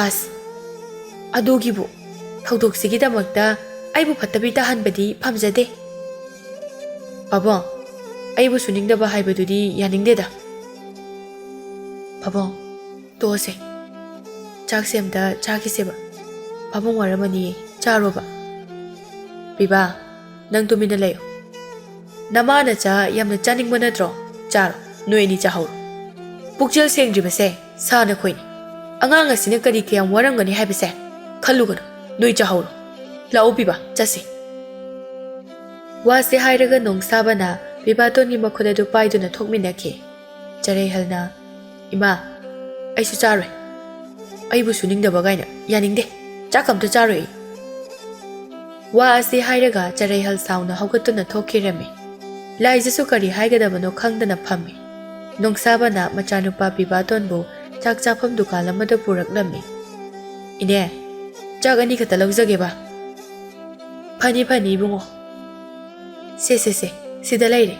"ꯑꯁ, ꯑꯗꯨꯒꯤꯕꯨ, ꯊꯧꯗꯣꯛꯁꯤꯒꯤꯗꯃꯛꯇ ꯑꯩꯕꯨ ꯐꯠꯇꯕꯤ ꯇꯥꯍꯟꯕꯗꯤ ꯄꯥꯝꯖꯗꯦ꯫" "ꯄꯥꯕꯨꯡ, ꯑꯩꯕꯨ ꯁꯨꯅꯤꯡꯗꯕ ꯍꯥꯏꯕꯗꯨꯗꯤ ꯌꯥꯅꯤꯡꯗꯦꯗ꯫" "ꯄꯥꯕꯨꯡ, ꯇꯣꯛꯑꯁꯦ꯫ ꯆꯥꯛꯁꯦ ꯑꯝꯇ ꯆꯥꯈꯤꯁꯦꯕ꯫ ꯄꯥꯕꯨꯡ ꯋꯥꯔꯝꯃꯅꯤꯌꯦ, ꯆꯥꯔꯣꯕ꯫" "ꯄꯤꯕꯥ, ꯅꯪ ꯇꯨꯃꯤꯟꯅ ꯂꯩꯌꯨ꯫ ꯅꯃꯥ ꯅꯆꯥ ꯌꯥꯝꯅ ꯆꯥꯅꯤꯡꯕ ꯅꯠꯇ꯭ꯔꯣ? ꯆꯥꯔꯣ, ꯅꯣꯏ ꯑꯅꯤ ꯆꯥꯍꯧꯔꯣ꯫ ꯄꯨꯛꯆꯦꯜ ꯁꯦꯡꯗ꯭ꯔꯤꯕꯁꯦ ꯁꯥ ꯅꯈꯣꯏꯅꯤ꯫ ꯑꯉꯥꯡ ꯑꯁꯤꯅ ꯀꯔꯤ ꯀꯌꯥꯝ ꯋꯥꯔꯝꯒꯅꯤ ꯍꯥꯏꯕꯁꯦ ꯈꯜꯂꯨꯒꯅꯨ, ꯅꯣꯏ ꯆꯥꯍꯧꯔꯣ꯫ ꯂꯥꯛꯑꯣ ꯄꯤꯕꯥ, ꯆꯠꯁꯤ꯫" ꯋꯥꯁꯦ ꯍꯥꯏꯔꯒ ꯅꯣꯡꯁꯥꯕꯅ ꯄꯤꯕꯥꯇꯣꯟꯒꯤ ꯃꯈꯨꯠ ꯑꯗꯨ ꯄꯥꯏꯗꯨꯅ ꯊꯣꯛꯃꯤꯟꯅꯈꯤ꯫ ꯆꯔꯩꯍꯜꯅ, "ꯏꯃꯥ, ꯑꯩꯁꯨ ꯆꯥꯔꯣꯏ꯫ ꯑꯩꯕꯨ ꯁꯨꯅꯤꯡꯗꯕ ꯀꯥꯏꯅ, ꯌꯥꯅꯤꯡꯗꯦ꯫ ꯆꯥꯛ ꯑꯝꯇ ꯆꯥꯔꯣꯏ ꯑꯩ꯫" ꯋꯥ ꯑꯁꯤ ꯍꯥꯏꯔꯒ ꯆꯔꯩꯍꯜ ꯁꯥꯎꯅ ꯍꯧꯒꯠꯇꯨꯅ ꯊꯣꯛꯈꯤꯔꯝꯃꯤ꯫ ꯂꯥꯏꯖꯁꯨ ꯀꯔꯤ ꯍꯥꯏꯒꯗꯕꯅꯣ ꯈꯪꯗꯅ ꯐꯝꯃꯤ꯫ ꯅꯣꯡꯁꯥꯕꯅ ꯃꯆꯥꯅꯨꯄꯥ ꯄꯤꯕꯥꯇꯣꯟꯕꯨ ꯆꯥꯛ ꯆꯥꯐꯝ ꯗꯨꯀꯥꯟ ꯑꯃꯗ ꯄꯨꯔꯛꯂꯝꯃꯤ꯫ "ꯏꯅꯦ, ꯆꯥꯛ ꯑꯅꯤ ꯈꯛꯇ ꯂꯧꯖꯒꯦꯕ꯫" "ꯐꯅꯤ, ꯐꯅꯤ, ꯏꯕꯨꯡꯉꯣ꯫ ꯁꯦ, ꯁꯦ, ꯁꯦ, ꯁꯤꯗ ꯂꯩꯔꯦ꯫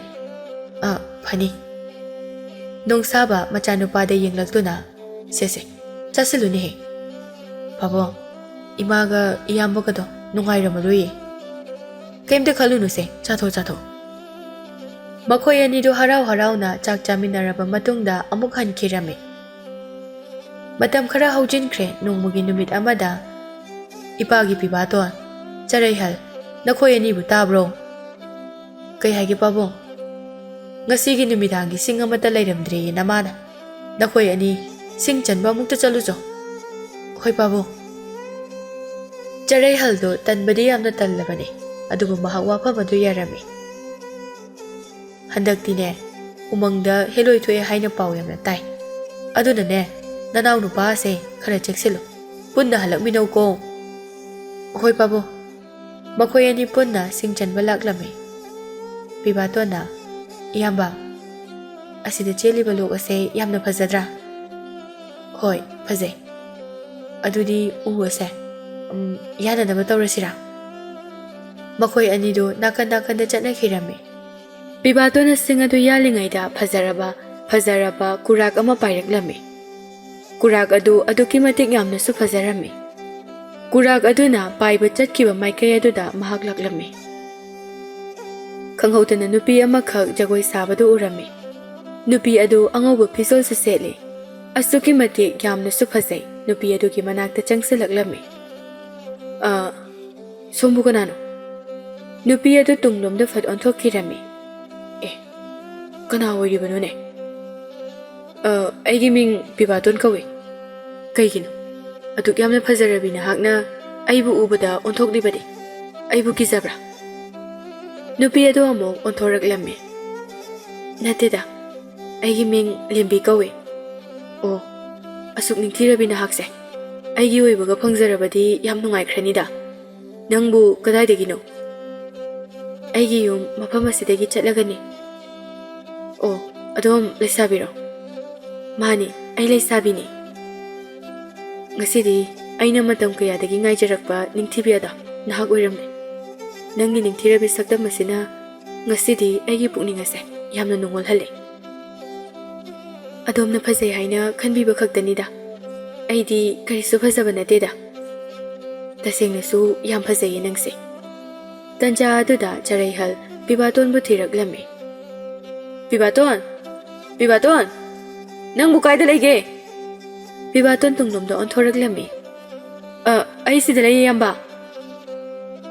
ꯑꯥ, ꯐꯅꯤ꯫" ꯅꯣꯡꯁꯥꯕ ꯃꯆꯥꯅꯨꯄꯥꯗ ꯌꯦꯡꯂꯛꯇꯨꯅ, "ꯁꯦ, ꯁꯦ, ꯆꯥꯁꯤꯜꯂꯨꯅꯦꯍꯦ꯫ ꯄꯥꯕꯨꯡ, ꯏꯃꯥꯒ ꯏꯌꯥꯝꯕꯒꯗꯣ ꯅꯨꯡꯉꯥꯏꯔꯝꯃꯔꯣꯏꯌꯦ꯫ ꯀꯩꯝꯇ ꯈꯜꯂꯨꯅꯨꯁꯦ, ꯆꯥꯊꯣꯛ, ꯆꯥꯊꯣꯛ꯫" ꯃꯈꯣꯏ ꯑꯅꯤꯗꯨ ꯍꯔꯥꯎ ꯍꯔꯥꯎꯅ ꯆꯥꯛ ꯆꯥꯃꯤꯟꯅꯔꯕ ꯃꯇꯨꯡꯗ ꯑꯃꯨꯛ ꯍꯟꯈꯤꯔꯝꯃꯤ꯫ ꯃꯇꯝ ꯈꯔ ꯍꯧꯖꯤꯟꯈ꯭ꯔꯦ꯫ ꯅꯣꯡꯃꯒꯤ ꯅꯨꯃꯤꯠ ꯑꯃꯗ ꯏꯄꯥꯒꯤ ꯄꯤꯕꯥꯇꯣꯟ, ꯆꯔꯩꯍꯜ, "ꯅꯈꯣꯏ ꯑꯅꯤꯕꯨ ꯇꯥꯕ꯭ꯔꯣ?" "ꯀꯩ ꯍꯥꯏꯒꯦ ꯄꯥꯕꯨꯡ?" "ꯉꯁꯤꯒꯤ ꯅꯨꯃꯤꯗꯥꯡꯒꯤ ꯁꯤꯡ ꯑꯃꯠꯇ ꯂꯩꯔꯝꯗ꯭ꯔꯦꯌꯦ ꯅꯃꯥꯅ꯫ ꯅꯈꯣꯏ ꯑꯅꯤ ꯁꯤꯡ ꯆꯟꯕ ꯑꯃꯨꯛꯇ ꯆꯠꯂꯨꯆꯣ꯫" "ꯍꯣꯏ ꯄꯥꯕꯨꯡ꯫" ꯆꯔꯩꯍꯜꯗꯣ ꯇꯟꯕꯗꯤ ꯌꯥꯝꯅ ꯇꯜꯂꯕꯅꯤ, ꯑꯗꯨꯕꯨ ꯃꯍꯥꯛ ꯋꯥꯐꯝ ꯑꯗꯨ ꯌꯥꯔꯝꯃꯤ꯫ "ꯍꯟꯗꯛꯇꯤꯅꯦ, ꯎꯃꯪꯗ ꯍꯦꯂꯣꯏ ꯊꯣꯛꯑꯦ ꯍꯥꯏꯅ ꯄꯥꯎ ꯌꯥꯝꯅ ꯇꯥꯏ꯫ ꯑꯗꯨꯅꯅꯦ, ꯅꯅꯥꯎ ꯅꯨꯄꯥꯁꯦ ꯈꯔ ꯆꯦꯛꯁꯤꯜꯂꯨ꯫ ꯄꯨꯟꯅ ꯍꯜꯂꯛꯃꯤꯟꯅꯧꯀꯣ꯫" "ꯍꯣꯏ ꯄꯥꯕꯨꯡ꯫" ꯃꯈꯣꯏ ꯑꯅꯤ ꯄꯨꯟꯅ ꯁꯤꯡ ꯆꯟꯕ ꯂꯥꯛꯂꯝꯃꯤ꯫ ꯄꯤꯕꯥꯇꯣꯟꯅ, "ꯏꯌꯥꯝꯕ, ꯑꯁꯤꯗ ꯆꯦꯜꯂꯤꯕ ꯂꯣꯛ ꯑꯁꯦ ꯌꯥꯝꯅ ꯐꯖꯗ꯭ꯔꯥ?" "ꯍꯣꯏ, ꯐꯖꯩ꯫ ꯑꯗꯨꯗꯤ ꯎ ꯑꯁꯦ, ꯎꯝ, ꯌꯥꯟꯅꯅꯕ ꯇꯧꯔꯁꯤꯔꯥ?" ꯃꯈꯣꯏ ꯑꯅꯤꯗꯨ ꯅꯥꯀꯟ ꯅꯥꯀꯟꯗ ꯆꯠꯅꯈꯤꯔꯝꯃꯤ꯫ ꯄꯤꯕꯥꯇꯣꯟꯅ ꯁꯤꯡ ꯑꯗꯨ ꯌꯥꯜꯂꯤꯉꯩꯗ ꯐꯖꯔꯕ, ꯐꯖꯔꯕ ꯀꯨꯔꯥꯛ ꯑꯃ ꯄꯥꯏꯔꯛꯂꯝꯃꯤ꯫ ꯀꯨꯔꯥꯛ ꯑꯗꯨ ꯑꯗꯨꯛꯀꯤ ꯃꯇꯤꯛ ꯌꯥꯝꯅꯁꯨ ꯐꯖꯔꯝꯃꯤ꯫ ꯀꯨꯔꯥꯛ ꯑꯗꯨꯅ ꯄꯥꯏꯕ ꯆꯠꯈꯤꯕ ꯃꯥꯏꯀꯩ ꯑꯗꯨꯗ ꯃꯍꯥꯛ ꯂꯥꯛꯂꯝꯃꯤ꯫ ꯈꯪꯍꯧꯗꯅ ꯅꯨꯄꯤ ꯑꯃꯈꯛ ꯖꯒꯣꯏ ꯁꯥꯕꯗꯨ ꯎꯔꯝꯃꯤ꯫ ꯅꯨꯄꯤ ꯑꯗꯨ ꯑꯉꯧꯕ ꯐꯤꯖꯣꯜꯁꯨ ꯁꯦꯠꯂꯤ꯫ ꯑꯁꯨꯛꯀꯤ ꯃꯇꯤꯛ ꯌꯥꯝꯅꯁꯨ ꯐꯖꯩ꯫ ꯅꯨꯄꯤ ꯑꯗꯨꯒꯤ ꯃꯅꯥꯛꯇ ꯆꯪꯁꯤꯜꯂꯛꯂꯝꯃꯤ꯫ "ꯑ, ꯁꯣꯝꯕꯨ ꯀꯅꯥꯅꯣ?" ꯅꯨꯄꯤ ꯑꯗꯨ ꯇꯨꯡꯂꯣꯝꯗ ꯐꯠ ꯑꯣꯟꯊꯣꯛꯈꯤꯔꯝꯃꯤ꯫ "ꯑꯦ, ꯀꯅꯥ ꯑꯣꯏꯔꯤꯕꯅꯣꯅꯦ?" "ꯑ, ꯑꯩꯒꯤ ꯃꯤꯡ ꯄꯤꯕꯥꯇꯣꯟ ꯀꯧꯏ꯫" "ꯀꯩꯒꯤꯅꯣ? ꯑꯗꯨꯛ ꯌꯥꯝꯅ ꯐꯖꯔꯕꯤ ꯅꯍꯥꯛꯅ ꯑꯩꯕꯨ ꯎꯕꯗ ꯑꯣꯟꯊꯣꯛꯂꯤꯕꯗꯤ? ꯑꯩꯕꯨ ꯀꯤꯖꯕ꯭ꯔꯥ?" ꯅꯨꯄꯤ ꯑꯗꯨ ꯑꯃꯨꯛ ꯑꯣꯟꯊꯣꯔꯛꯂꯝꯃꯤ꯫ "ꯅꯠꯇꯦꯗ, ꯑꯩꯒꯤ ꯃꯤꯡ ꯂꯦꯝꯕꯤ ꯀꯧꯏ꯫" "ꯑꯣ, ꯑꯁꯨꯛ ꯅꯤꯡꯊꯤꯔꯕꯤ ꯅꯍꯥꯛꯁꯦ ꯑꯩꯒꯤ ꯑꯣꯏꯕꯒ ꯐꯪꯖꯔꯕꯗꯤ ꯌꯥꯝ ꯅꯨꯡꯉꯥꯏꯈ꯭ꯔꯅꯤꯗ꯫ ꯅꯪꯕꯨ ꯀꯗꯥꯏꯗꯒꯤꯅꯣ?" "ꯑꯩꯒꯤ ꯌꯨꯝ ꯃꯐꯝ ꯑꯁꯤꯗꯒꯤ ꯆꯠꯂꯒꯅꯤ꯫" "ꯑꯣ, ꯑꯗꯣꯝ ꯂꯩꯁꯥꯕꯤꯔꯣ?" "ꯃꯥꯅꯤ, ꯑꯩ ꯂꯩꯁꯥꯕꯤꯅꯤ꯫ ꯉꯁꯤꯗꯤ ꯑꯩꯅ ꯃꯇꯝ ꯀꯌꯥꯗꯒꯤ ꯉꯥꯏꯖꯔꯛꯄ ꯅꯤꯡꯊꯤꯕꯤ ꯑꯗꯣ ꯅꯍꯥꯛ ꯑꯣꯏꯔꯝꯂꯦ꯫ ꯅꯪꯒꯤ ꯅꯤꯡꯊꯤꯔꯕꯤ ꯁꯛꯇꯝ ꯑꯁꯤꯅ ꯉꯁꯤꯗꯤ ꯑꯩꯒꯤ ꯄꯨꯛꯅꯤꯡ ꯑꯁꯦ ꯌꯥꯝꯅ ꯅꯨꯡꯉꯣꯜꯍꯜꯂꯦ꯫" "ꯑꯗꯣꯝꯅ ꯐꯖꯩ ꯍꯥꯏꯅ ꯈꯟꯕꯤꯕ ꯈꯛꯇꯅꯤꯗ꯫ ꯑꯩꯗꯤ ꯀꯔꯤꯁꯨ ꯐꯖꯕ ꯅꯠꯇꯦꯗ꯫ ꯇꯁꯦꯡꯅꯁꯨ ꯌꯥꯝ ꯐꯖꯩꯌꯦ ꯅꯪꯁꯦ꯫" ꯇꯟꯖꯥ ꯑꯗꯨꯗ ꯆꯔꯩꯍꯜ ꯄꯤꯕꯥꯇꯣꯟꯕꯨ ꯊꯤꯔꯛꯂꯝꯃꯤ꯫ "ꯄꯤꯕꯥꯇꯣꯟ! ꯄꯤꯕꯥꯇꯣꯟ! ꯅꯪꯕꯨ ꯀꯥꯏꯗ ꯂꯩꯒꯦ?" ꯄꯤꯕꯥꯇꯣꯟ ꯇꯨꯡꯂꯣꯝꯗ ꯑꯣꯟꯊꯣꯔꯛꯂꯝꯃꯤ꯫ "ꯑ, ꯑꯩ ꯁꯤꯗ ꯂꯩꯌꯦ, ꯏꯌꯥꯝꯕ꯫"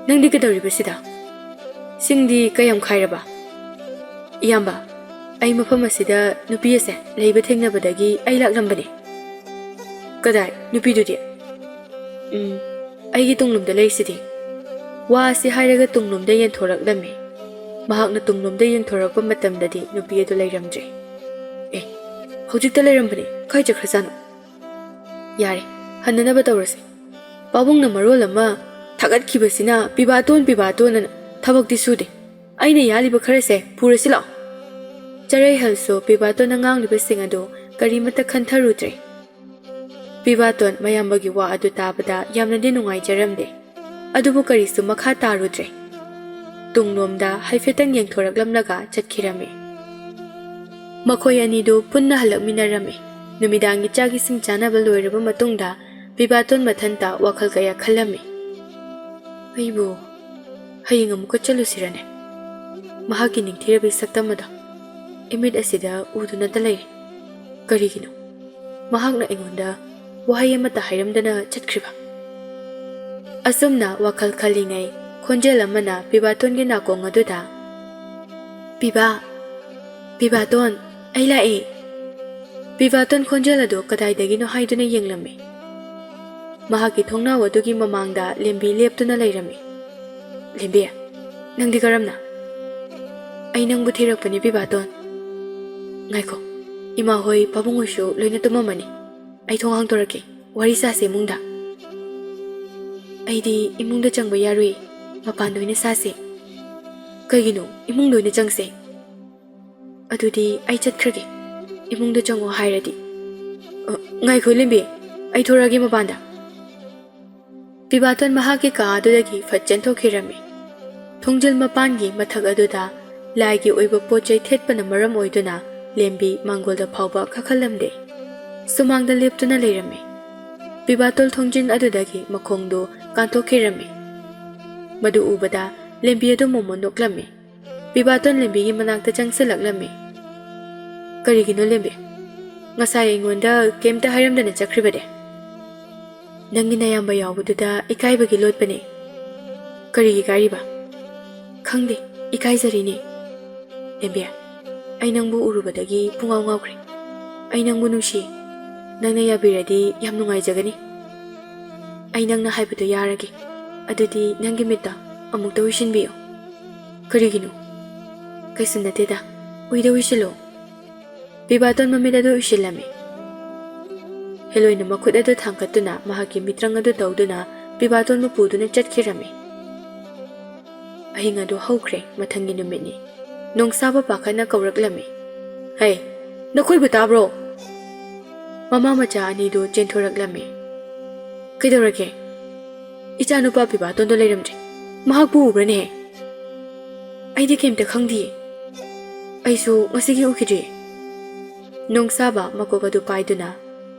ꯅꯪꯗꯤ ꯀꯩꯗꯧꯔꯤꯕ ꯁꯤꯗ? ꯁꯤꯡꯗꯤ ꯀꯌꯥꯝ ꯈꯥꯏꯔꯕ? ꯏꯌꯥꯝꯕ, ꯑꯩ ꯃꯐꯝ ꯑꯁꯤꯗ ꯅꯨꯄꯤ ꯑꯁꯦ ꯂꯩꯕ ꯊꯦꯡꯅꯕꯗꯒꯤ ꯑꯩ ꯂꯥꯛꯂꯝꯕꯅꯤ꯫ ꯀꯗꯥꯏ ꯅꯨꯄꯤꯗꯨꯗꯤ? ꯎꯝ, ꯑꯩꯒꯤ ꯇꯨꯡꯂꯣꯝꯗ ꯂꯩꯁꯤꯗꯤ꯫ ꯋꯥ ꯑꯁꯤ ꯍꯥꯏꯔꯒ ꯇꯨꯡꯂꯣꯝꯗ ꯌꯦꯟꯊꯣꯔꯛꯂꯝꯃꯤ꯫ ꯃꯍꯥꯛꯅ ꯇꯨꯡꯂꯣꯝꯗ ꯌꯦꯡꯊꯣꯔꯛꯄ ꯃꯇꯝꯗꯗꯤ ꯅꯨꯄꯤ ꯑꯗꯨ ꯂꯩꯔꯝꯗ꯭ꯔꯦ꯫ ꯑꯦ, ꯍꯧꯖꯤꯛꯇ ꯂꯩꯔꯝꯕꯅꯤ, ꯀꯥꯏ ꯆꯠꯈ꯭ꯔꯖꯥꯠꯅꯣ? ꯌꯥꯔꯦ, ꯍꯟꯅꯅꯕ ꯇꯧꯔꯁꯤ꯫ ꯄꯥꯕꯨꯡꯅ ꯃꯔꯣꯜ ꯑꯃ ꯊꯥꯒꯠꯈꯤꯕꯁꯤꯅ, "ꯄꯤꯕꯥꯇꯣꯟ, ꯄꯤꯕꯥꯇꯣꯟ" ꯑꯅ ꯊꯕꯛꯇꯤ ꯁꯨꯗꯦ꯫ ꯑꯩꯅ ꯌꯥꯜꯂꯤꯕ ꯈꯔꯁꯦ ꯄꯨꯔꯁꯤ ꯂꯥꯛꯑꯣ꯫ ꯆꯔꯩꯍꯜꯁꯨ ꯄꯤꯕꯥꯇꯣꯟꯅ ꯉꯥꯡꯂꯤꯕꯁꯤꯡ ꯑꯗꯨ ꯀꯔꯤꯃꯠꯇ ꯈꯟꯊꯔꯨꯗ꯭ꯔꯦ꯫ ꯄꯤꯕꯥꯇꯣꯟ ꯃꯌꯥꯝꯕꯒꯤ ꯋꯥ ꯑꯗꯨ ꯇꯥꯕꯗ ꯌꯥꯝꯅꯗꯤ ꯅꯨꯡꯉꯥꯏꯖꯔꯝꯗꯦ꯫ ꯑꯗꯨꯕꯨ ꯀꯔꯤꯁꯨ ꯃꯈꯥ ꯇꯥꯔꯨꯗ꯭ꯔꯦ꯫ ꯇꯨꯡꯂꯣꯝꯗ ꯍꯥꯏꯐꯦꯠꯇꯪ ꯌꯦꯡꯊꯣꯔꯛꯂꯝꯂꯒ ꯆꯠꯈꯤꯔꯝꯃꯤ꯫ ꯃꯈꯣꯏ ꯑꯅꯤꯗꯨ ꯄꯨꯟꯅ ꯍꯜꯂꯛꯃꯤꯟꯅꯔꯝꯃꯤ꯫ ꯅꯨꯃꯤꯗꯥꯡꯒꯤ ꯆꯥꯛ ꯏꯁꯤꯡ ꯆꯥꯅꯕ ꯂꯣꯏꯔꯕ ꯃꯇꯨꯡꯗ ꯄꯤꯕꯥꯇꯣꯟ ꯃꯊꯟꯇ ꯋꯥꯈꯜ ꯀꯌꯥ ꯈꯜꯂꯝꯃꯤ꯫ "ꯑꯩꯕꯨ ꯍꯌꯦꯡ ꯑꯃꯨꯛꯀ ꯆꯠꯂꯨꯁꯤꯔꯅꯦ? ꯃꯍꯥꯛꯀꯤ ꯅꯤꯡꯊꯤꯔꯕꯤ ꯁꯛꯇꯝ ꯑꯗꯣ ꯏꯃꯤꯠ ꯑꯁꯤꯗ ꯎꯗꯨꯅꯇ ꯂꯩꯔꯦ꯫ ꯀꯔꯤꯒꯤꯅꯣ ꯃꯍꯥꯛꯅ ꯑꯩꯉꯣꯟꯗ ꯋꯥꯍꯩ ꯑꯃꯠꯇ ꯍꯥꯏꯔꯝꯗꯅ ꯆꯠꯈ꯭ꯔꯤꯕ?" ꯑꯁꯨꯝꯅ ꯋꯥꯈꯜ ꯈꯜꯂꯤꯉꯩ ꯈꯣꯟꯖꯦꯜ ꯑꯃꯅ ꯄꯤꯕꯥꯇꯣꯟꯒꯤ ꯅꯥꯀꯣꯡ ꯑꯗꯨꯗ, "ꯄꯤꯕꯥ, ꯄꯤꯕꯥꯇꯣꯟ, ꯑꯩ ꯂꯥꯛꯑꯦ!" ꯄꯤꯕꯥꯇꯣꯟ ꯈꯣꯟꯖꯦꯜ ꯑꯗꯨ ꯀꯗꯥꯏꯗꯒꯤꯅꯣ ꯍꯥꯏꯗꯨꯅ ꯌꯦꯡꯂꯝꯃꯤ꯫ ꯃꯍꯥꯛꯀꯤ ꯊꯣꯡꯅꯥꯎ ꯑꯗꯨꯒꯤ ꯃꯃꯥꯡꯗ ꯂꯦꯝꯕꯤ ꯂꯦꯞꯇꯨꯅ ꯂꯩꯔꯝꯃꯤ꯫ "ꯂꯦꯝꯕꯤ, ꯅꯪꯗꯤ ꯀꯔꯝꯅ?" "ꯑꯩ ꯅꯪꯕꯨ ꯊꯤꯔꯛꯄꯅꯤ ꯄꯤꯕꯥꯇꯣꯟ꯫ ꯉꯥꯏꯈꯣ, ꯏꯃꯥ ꯍꯣꯏ ꯄꯥꯕꯨꯡ ꯍꯣꯏꯁꯨ ꯂꯣꯏꯅ ꯇꯨꯝꯃꯝꯃꯅꯤ꯫ ꯑꯩ ꯊꯣꯡ ꯍꯥꯡꯗꯣꯔꯛꯀꯦ, ꯋꯥꯔꯤ ꯁꯥꯁꯦ ꯏꯃꯨꯡꯗ꯫" "ꯑꯩꯗꯤ ꯏꯃꯨꯡꯗ ꯆꯪꯕ ꯌꯥꯔꯣꯏ, ꯃꯄꯥꯟꯗ ꯑꯣꯏꯅ ꯁꯥꯁꯦ꯫" "ꯀꯩꯒꯤꯅꯣ? ꯏꯃꯨꯡꯗ ꯑꯣꯏꯅ ꯆꯪꯁꯦ꯫" "ꯑꯗꯨꯗꯤ ꯑꯩ ꯆꯠꯈ꯭ꯔꯒꯦ, ꯏꯃꯨꯡꯗ ꯆꯪꯉꯣ ꯍꯥꯏꯔꯗꯤ꯫" "ꯑ, ꯉꯥꯏꯈꯣ ꯂꯦꯝꯕꯤ, ꯑꯩ ꯊꯣꯔꯛꯑꯒꯦ ꯃꯄꯥꯟꯗ꯫" ꯄꯤꯕꯥꯇꯣꯟ ꯃꯍꯥꯛꯀꯤ ꯀꯥ ꯑꯗꯨꯗꯒꯤ ꯐꯠ ꯆꯦꯟꯊꯣꯛꯈꯤꯔꯝꯃꯤ꯫ ꯊꯣꯡꯖꯤꯜ ꯃꯄꯥꯟꯒꯤ ꯃꯊꯛ ꯑꯗꯨꯗ ꯂꯥꯏꯒꯤ ꯑꯣꯏꯕ ꯄꯣꯠ ꯆꯩ ꯊꯦꯠꯄꯅ ꯃꯔꯝ ꯑꯣꯏꯗꯨꯅ ꯂꯦꯝꯕꯤ ꯃꯥꯡꯒꯣꯜꯗ ꯐꯥꯎꯕ ꯀꯥꯈꯠꯂꯝꯗꯦ꯫ ꯁꯨꯃꯥꯡꯗ ꯂꯦꯞꯇꯨꯅ ꯂꯩꯔꯝꯃꯤ꯫ ꯄꯤꯕꯥꯇꯣꯟ ꯊꯣꯡꯖꯤꯟ ꯑꯗꯨꯗꯒꯤ ꯃꯈꯣꯡꯗꯨ ꯀꯥꯟꯊꯣꯛꯈꯤꯔꯝꯃꯤ꯫ ꯃꯗꯨ ꯎꯕꯗ ꯂꯦꯝꯕꯤ ꯑꯗꯨ ꯃꯣꯃꯣꯟ ꯅꯣꯛꯂꯝꯃꯤ꯫ ꯄꯤꯕꯥꯇꯣꯟ ꯂꯦꯝꯕꯤꯒꯤ ꯃꯅꯥꯛꯇ ꯆꯪꯁꯤꯜꯂꯛꯂꯝꯃꯤ꯫ "ꯀꯔꯤꯒꯤꯅꯣ ꯂꯦꯝꯕꯤ? ꯉꯁꯥꯏ ꯑꯩꯉꯣꯟꯗ ꯀꯩꯝꯇ ꯍꯥꯏꯔꯝꯗꯅ ꯆꯠꯈ꯭ꯔꯤꯕꯗꯤ?" "ꯅꯪꯒꯤ ꯅꯌꯥꯝꯕ ꯌꯥꯎꯕꯗꯨꯗ ꯏꯀꯥꯏꯕꯒꯤ ꯂꯣꯠꯄꯅꯦ꯫" ꯀꯔꯤꯒꯤ ꯏꯀꯥꯏꯔꯤꯕ? ꯈꯪꯗꯦ, ꯏꯀꯥꯏꯖꯔꯤꯅꯦ꯫ ꯂꯦꯝꯕꯤ, ꯑꯩ ꯅꯪꯕꯨ ꯎꯔꯨꯕꯗꯒꯤ ꯄꯨꯡꯉꯥꯎ ꯉꯥꯎꯈ꯭ꯔꯦ꯫ ꯑꯩ ꯅꯪꯕꯨ ꯅꯨꯡꯁꯤ꯫ ꯅꯪꯅ ꯌꯥꯕꯤꯔꯗꯤ ꯌꯥꯝ ꯅꯨꯡꯉꯥꯏꯖꯒꯅꯤ꯫ ꯑꯩ ꯅꯪꯅ ꯍꯥꯏꯕꯗꯣ ꯌꯥꯔꯒꯦ꯫ ꯑꯗꯨꯗꯤ ꯅꯪꯒꯤ ꯃꯤꯠꯇ ꯑꯃꯨꯛꯇ ꯎꯏꯁꯤꯟꯕꯤꯌꯨ꯫ ꯀꯔꯤꯒꯤꯅꯣ? ꯀꯩꯁꯨ ꯅꯠꯇꯦꯗ, ꯎꯏꯗ ꯎꯏꯁꯤꯜꯂꯣ꯫ ꯄꯤꯕꯥꯇꯣꯟ ꯃꯃꯤꯠ ꯑꯗꯨ ꯎꯏꯁꯤꯜꯂꯝꯃꯤ꯫ ꯍꯦꯂꯣꯏꯅ ꯃꯈꯨꯠ ꯑꯗꯨ ꯊꯥꯡꯒꯠꯇꯨꯅ ꯃꯍꯥꯛꯀꯤ ꯃꯤꯇ꯭ꯔꯪ ꯑꯗꯨ ꯇꯧꯗꯨꯅ ꯄꯤꯕꯥꯇꯣꯟꯕꯨ ꯄꯨꯗꯨꯅ ꯆꯠꯈꯤꯔꯝꯃꯤ꯫ ꯑꯍꯤꯡ ꯑꯗꯨ ꯍꯧꯈ꯭ꯔꯦ꯫ ꯃꯊꯪꯒꯤ ꯅꯨꯃꯤꯠꯅꯤ꯫ ꯅꯣꯡꯁꯥꯕ ꯄꯥꯈꯠꯅ ꯀꯧꯔꯛꯂꯝꯃꯤ, "ꯍꯩ, ꯅꯈꯣꯏꯕꯨ ꯇꯥꯕ꯭ꯔꯣ?" ꯃꯃꯥ ꯃꯆꯥ ꯑꯅꯤꯗꯨ ꯆꯦꯟꯊꯣꯔꯛꯂꯝꯃꯤ꯫ "ꯀꯩꯗꯧꯔꯒꯦ? ꯏꯆꯥꯅꯨꯄꯥ ꯄꯤꯕꯥꯇꯣꯟꯗꯣ ꯂꯩꯔꯝꯗ꯭ꯔꯦ꯫ ꯃꯍꯥꯛꯄꯨ ꯎꯕ꯭ꯔꯅꯦ?" "ꯑꯩꯗꯤ ꯀꯩꯝꯇ ꯈꯪꯗꯤꯌꯦ꯫ ꯑꯩꯁꯨ ꯉꯁꯤꯒꯤ ꯎꯈꯤꯗ꯭ꯔꯤꯌꯦ꯫" ꯅꯣꯡꯁꯥꯕ ꯃꯀꯣꯛ ꯑꯗꯨ ꯄꯥꯏꯗꯨꯅ,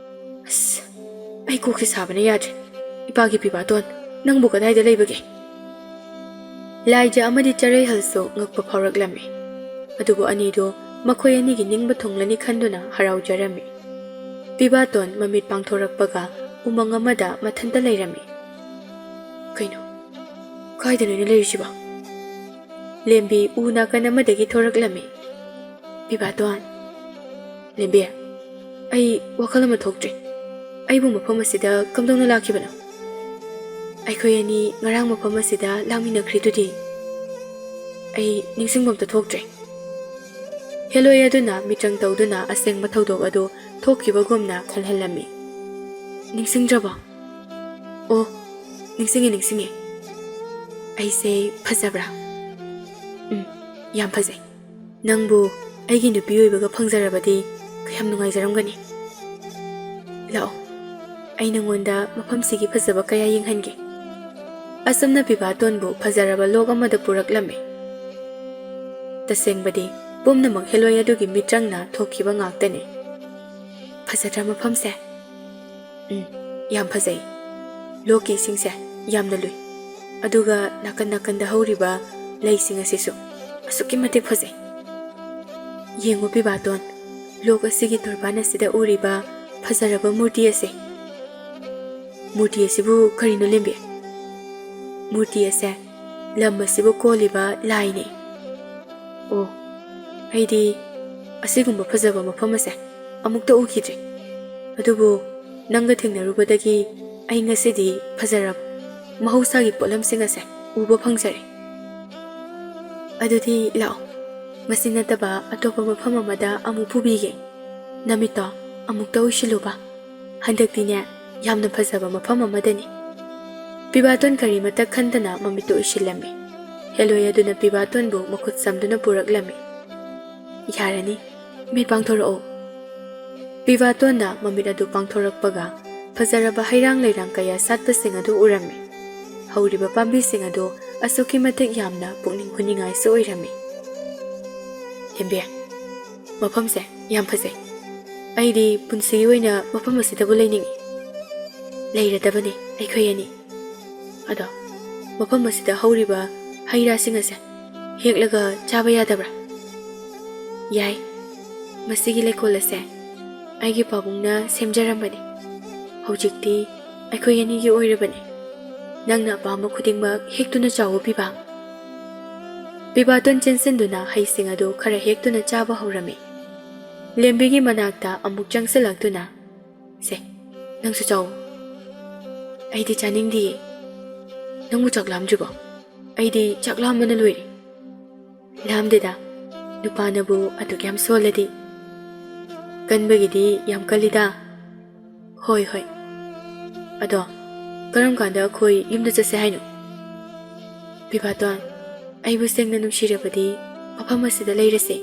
"ꯑꯁ, ꯑꯩ ꯀꯣꯛꯁꯤ ꯁꯥꯕꯅ ꯌꯥꯗ꯭ꯔꯦ꯫ ꯏꯄꯥꯒꯤ ꯄꯤꯕꯥꯇꯣꯟ, ꯅꯪꯕꯨ ꯀꯗꯥꯏꯗ ꯂꯩꯕꯒꯦ?" ꯂꯥꯏꯖ ꯑꯃꯗꯤ ꯆꯔꯩꯍꯜꯁꯨ ꯉꯛꯄ ꯐꯥꯎꯔꯛꯂꯝꯃꯤ꯫ ꯑꯗꯨꯕꯨ ꯑꯅꯤꯗꯨ ꯃꯈꯣꯏ ꯑꯅꯤꯒꯤ ꯅꯤꯡꯕ ꯊꯨꯡꯂꯅꯤ ꯈꯟꯗꯨꯅ ꯍꯔꯥꯎꯖꯔꯝꯃꯤ꯫ ꯄꯤꯕꯥꯇꯣꯟ ꯃꯃꯤꯠ ꯄꯥꯡꯊꯣꯔꯛꯄꯒ ꯎꯃꯪ ꯑꯃꯗ ꯃꯊꯟꯇ ꯂꯩꯔꯝꯃꯤ꯫ "ꯀꯩꯅꯣ? ꯀꯥꯏꯗꯅꯣ ꯑꯩꯅ ꯂꯩꯔꯤꯁꯤꯕꯣ?" ꯂꯦꯝꯕꯤ ꯎ ꯅꯥꯀꯟ ꯑꯃꯗꯒꯤ ꯊꯣꯔꯛꯂꯝꯃꯤ꯫ "ꯄꯤꯕꯥꯇꯣꯟ꯫" "ꯂꯦꯝꯕꯤ, ꯑꯩ ꯋꯥꯈꯜ ꯑꯃ ꯊꯣꯛꯇ꯭ꯔꯦ꯫ ꯑꯩꯕꯨ ꯃꯐꯝ ꯑꯁꯤꯗ ꯀꯝꯗꯧꯅ ꯂꯥꯛꯈꯤꯕꯅꯣ? ꯑꯩꯈꯣꯏ ꯑꯅꯤ ꯉꯔꯥꯡ ꯃꯐꯝ ꯑꯁꯤꯗ ꯂꯥꯡꯃꯤꯟꯅꯈ꯭ꯔꯤꯗꯨꯗꯤ? ꯑꯩ ꯅꯤꯡꯁꯤꯡꯕ ꯑꯝꯇ ꯊꯣꯛꯇ꯭ꯔꯦ꯫" ꯍꯦꯂꯣꯏ ꯑꯗꯨꯅ ꯃꯤꯇ꯭ꯔꯪ ꯇꯧꯗꯨꯅ ꯑꯁꯦꯡꯕ ꯊꯧꯗꯣꯛ ꯑꯗꯨ ꯊꯣꯛꯈꯤꯕꯒꯨꯝꯅ ꯈꯜꯍꯜꯂꯝꯃꯤ꯫ "ꯅꯤꯡꯁꯤꯡꯗ꯭ꯔꯕꯣ?" "ꯑꯣ, ꯅꯤꯡꯁꯤꯡꯉꯦ, ꯅꯤꯡꯁꯤꯡꯉꯦ꯫ ꯑꯩꯁꯦ ꯐꯖꯕ꯭ꯔꯥ?" "ꯎꯝ, ꯌꯥꯝ ꯐꯖꯩ꯫ ꯅꯪꯕꯨ ꯑꯩꯒꯤ ꯅꯨꯄꯤ ꯑꯣꯏꯕꯒ ꯐꯪꯖꯔꯕꯗꯤ ꯀꯌꯥꯝ ꯅꯨꯡꯉꯥꯏꯖꯔꯝꯒꯅꯤ꯫ ꯂꯥꯛꯑꯣ, ꯑꯩ ꯅꯉꯣꯟꯗ ꯃꯐꯝꯁꯤꯒꯤ ꯐꯖꯕ ꯀꯌꯥ ꯌꯦꯡꯍꯟꯒꯦ꯫" ꯑꯁꯨꯝꯅ ꯄꯤꯕꯥꯇꯣꯟꯕꯨ ꯐꯖꯔꯕ ꯂꯣꯛ ꯑꯃꯗ ꯄꯨꯔꯛꯂꯝꯃꯤ꯫ ꯇꯁꯦꯡꯕꯗꯤ ꯄꯨꯝꯅꯃꯛ ꯍꯦꯂꯣꯏ ꯑꯗꯨꯒꯤ ꯃꯤꯇ꯭ꯔꯪꯅ ꯊꯣꯛꯈꯤꯕ ꯉꯥꯛꯇꯅꯤ꯫ "ꯐꯖꯗ꯭ꯔꯥ ꯃꯐꯝꯁꯦ?" "ꯎꯝ, ꯌꯥꯝ ꯐꯖꯩ꯫ ꯂꯣꯛꯀꯤ ꯏꯁꯤꯡꯁꯦ ꯌꯥꯝꯅ ꯂꯨꯏ꯫ ꯑꯗꯨꯒ ꯅꯥꯀꯟ ꯅꯥꯀꯟꯗ ꯍꯧꯔꯤꯕ ꯂꯩꯁꯤꯡ ꯑꯁꯤꯁꯨ ꯑꯁꯨꯛꯀꯤ ꯃꯇꯤꯛ ꯐꯖꯩ꯫ ꯌꯦꯡꯉꯨ ꯄꯤꯕꯥꯇꯣꯟ, ꯂꯣꯛ ꯑꯁꯤꯒꯤ ꯇꯣꯔꯕꯥꯟ ꯑꯁꯤꯗ ꯎꯔꯤꯕ ꯐꯖꯔꯕ ꯃꯨꯔꯇꯤ ꯑꯁꯦ꯫" "ꯃꯨꯔꯇꯤ ꯑꯁꯤꯕꯨ ꯀꯔꯤꯅꯣ ꯂꯦꯝꯕꯤ?" "ꯃꯨꯔꯇꯤ ꯑꯁꯦ ꯂꯝ ꯑꯁꯤꯕꯨ ꯀꯣꯜꯂꯤꯕ ꯂꯥꯏꯅꯤ꯫ ꯑꯣ, ꯑꯩꯗꯤ ꯑꯁꯤꯒꯨꯝꯕ ꯐꯖꯕ ꯃꯐꯝ ꯑꯁꯦ ꯑꯃꯨꯛꯇ ꯎꯈꯤꯗ꯭ꯔꯤ꯫ ꯑꯗꯨꯕꯨ ꯅꯪꯒ ꯊꯦꯡꯅꯔꯨꯕꯗꯒꯤ ꯑꯩ ꯉꯁꯤꯗꯤ ꯐꯖꯔꯕ ꯃꯍꯧꯁꯥꯒꯤ ꯄꯣꯠꯂꯝꯁꯤꯡ ꯑꯁꯦ ꯎꯕ ꯐꯪꯖꯔꯦ꯫ ꯑꯗꯨꯗꯤ ꯂꯥꯛꯑꯣ, ꯃꯁꯤ ꯅꯠꯇꯕ ꯑꯇꯣꯞꯄ ꯃꯐꯝ ꯑꯃꯗ ꯑꯃꯨꯛ ꯄꯨꯕꯤꯒꯦ꯫ ꯅꯃꯤꯠꯇꯣ ꯑꯃꯨꯛꯇ ꯎꯏꯁꯤꯜꯂꯨꯕ꯫ ꯍꯟꯗꯛꯇꯤꯅꯦ, ꯌꯥꯝꯅ ꯐꯖꯕ ꯃꯐꯝ ꯑꯃꯗꯅꯤ꯫ ꯄꯤꯕꯥꯇꯣꯟ ꯀꯔꯤꯃꯇ ꯈꯟꯗꯅ ꯃꯃꯤꯠꯇꯨ ꯎꯏꯁꯤꯜꯂꯝꯃꯤ꯫ ꯍꯦꯂꯣꯏ ꯑꯗꯨꯅ ꯄꯤꯕꯥꯇꯣꯟꯕꯨ ꯃꯈꯨꯠ ꯁꯝꯗꯨꯅ ꯄꯨꯔꯛꯂꯝꯃꯤ꯫ "ꯌꯥꯔꯅꯤ, ꯃꯤꯠ ꯄꯥꯡꯊꯣꯔꯛꯑꯣ꯫" ꯄꯤꯕꯥꯇꯣꯟꯅ ꯃꯃꯤꯠ ꯑꯗꯨ ꯄꯥꯡꯊꯣꯔꯛꯄꯒ ꯐꯖꯔꯕ ꯍꯩꯔꯥꯡ ꯂꯩꯔꯥꯡ ꯀꯌꯥ ꯁꯥꯠꯄꯁꯤꯡ ꯑꯗꯨ ꯎꯔꯝꯃꯤ꯫ ꯍꯧꯔꯤꯕ ꯄꯥꯝꯕꯤꯁꯤꯡ ꯑꯗꯨ ꯑꯁꯨꯛꯀꯤ ꯃꯇꯤꯛ ꯌꯥꯝꯅ ꯄꯨꯛꯅꯤꯡ ꯍꯨꯅꯤꯡꯉꯥꯏꯁꯨ ꯑꯣꯏꯔꯝꯃꯤ꯫ "ꯍꯦꯝꯕꯤ, ꯃꯐꯝꯁꯦ ꯌꯥꯝ ꯐꯖꯩ꯫ ꯑꯩꯗꯤ ꯄꯨꯟꯁꯤꯒꯤ ꯑꯣꯏꯅ ꯃꯐꯝ ꯑꯁꯤꯗꯕꯨ ꯂꯩꯅꯤꯡꯏ꯫ ꯂꯩꯔꯗꯕꯅꯤ ꯑꯩꯈꯣꯏ ꯑꯅꯤ꯫ ꯑꯗꯣ, ꯃꯐꯝ ꯑꯁꯤꯗ ꯍꯧꯔꯤꯕ ꯍꯩ ꯔꯥꯁꯤꯡ ꯑꯁꯦ ꯍꯦꯛꯂꯒ ꯆꯥꯕ ꯌꯥꯗꯕ꯭ꯔꯥ?" "ꯌꯥꯏ꯫ ꯃꯁꯤꯒꯤ ꯂꯩꯀꯣꯜ ꯑꯁꯦ ꯑꯩꯒꯤ ꯄꯥꯕꯨꯡꯅ ꯁꯦꯝꯖꯔꯝꯕꯅꯤ꯫ ꯍꯧꯖꯤꯛꯇꯤ ꯑꯩꯈꯣꯏ ꯑꯅꯤꯒꯤ ꯑꯣꯏꯔꯕꯅꯤ꯫ ꯅꯪꯅ ꯑꯄꯥꯝꯕ ꯈꯨꯗꯤꯡꯃꯛ ꯍꯦꯛꯇꯨꯅ ꯆꯥꯎꯑꯣ, ꯄꯤꯕꯥ꯫" ꯄꯤꯕꯥꯇꯣꯟ ꯆꯦꯟꯁꯤꯟꯗꯨꯅ ꯍꯩꯁꯤꯡ ꯑꯗꯨ ꯈꯔ ꯍꯦꯛꯇꯨꯅ ꯆꯥꯕ ꯍꯧꯔꯝꯃꯤ꯫ ꯂꯦꯝꯕꯤꯒꯤ ꯃꯅꯥꯛꯇ ꯑꯃꯨꯛ ꯆꯪꯁꯤꯜꯂꯛꯇꯨꯅ, "ꯁꯦ, ꯅꯪꯁꯨ ꯆꯥꯎꯑꯣ꯫" "ꯑꯩꯗꯤ ꯆꯥꯅꯤꯡꯗꯤꯌꯦ꯫ ꯅꯪꯕꯨ ꯆꯥꯛ ꯂꯥꯝꯗ꯭ꯔꯤꯕꯣ? ꯑꯩꯗꯤ ꯆꯥꯛ ꯂꯥꯝꯕꯅ ꯂꯣꯏꯔꯦ꯫" "ꯂꯥꯝꯗꯦꯗ, ꯅꯨꯄꯥꯅꯕꯨ ꯑꯗꯨꯛ ꯌꯥꯝ ꯁꯣꯜꯂꯗꯤ꯫ ꯀꯟꯕꯒꯤꯗꯤ ꯌꯥꯝ ꯀꯜꯂꯤꯗ꯫" "ꯍꯣꯏ, ꯍꯣꯏ꯫ ꯑꯗꯣ, ꯀꯔꯝ ꯀꯥꯟꯗ ꯑꯩꯈꯣꯏ ꯌꯨꯝꯗ ꯆꯠꯁꯦ ꯍꯥꯏꯅꯣ?" "ꯄꯤꯕꯥꯇꯣꯟ, ꯑꯩꯕꯨ ꯁꯦꯡꯅ ꯅꯨꯡꯁꯤꯔꯕꯗꯤ ꯃꯐꯝ ꯑꯁꯤꯗ ꯂꯩꯔꯁꯦ꯫"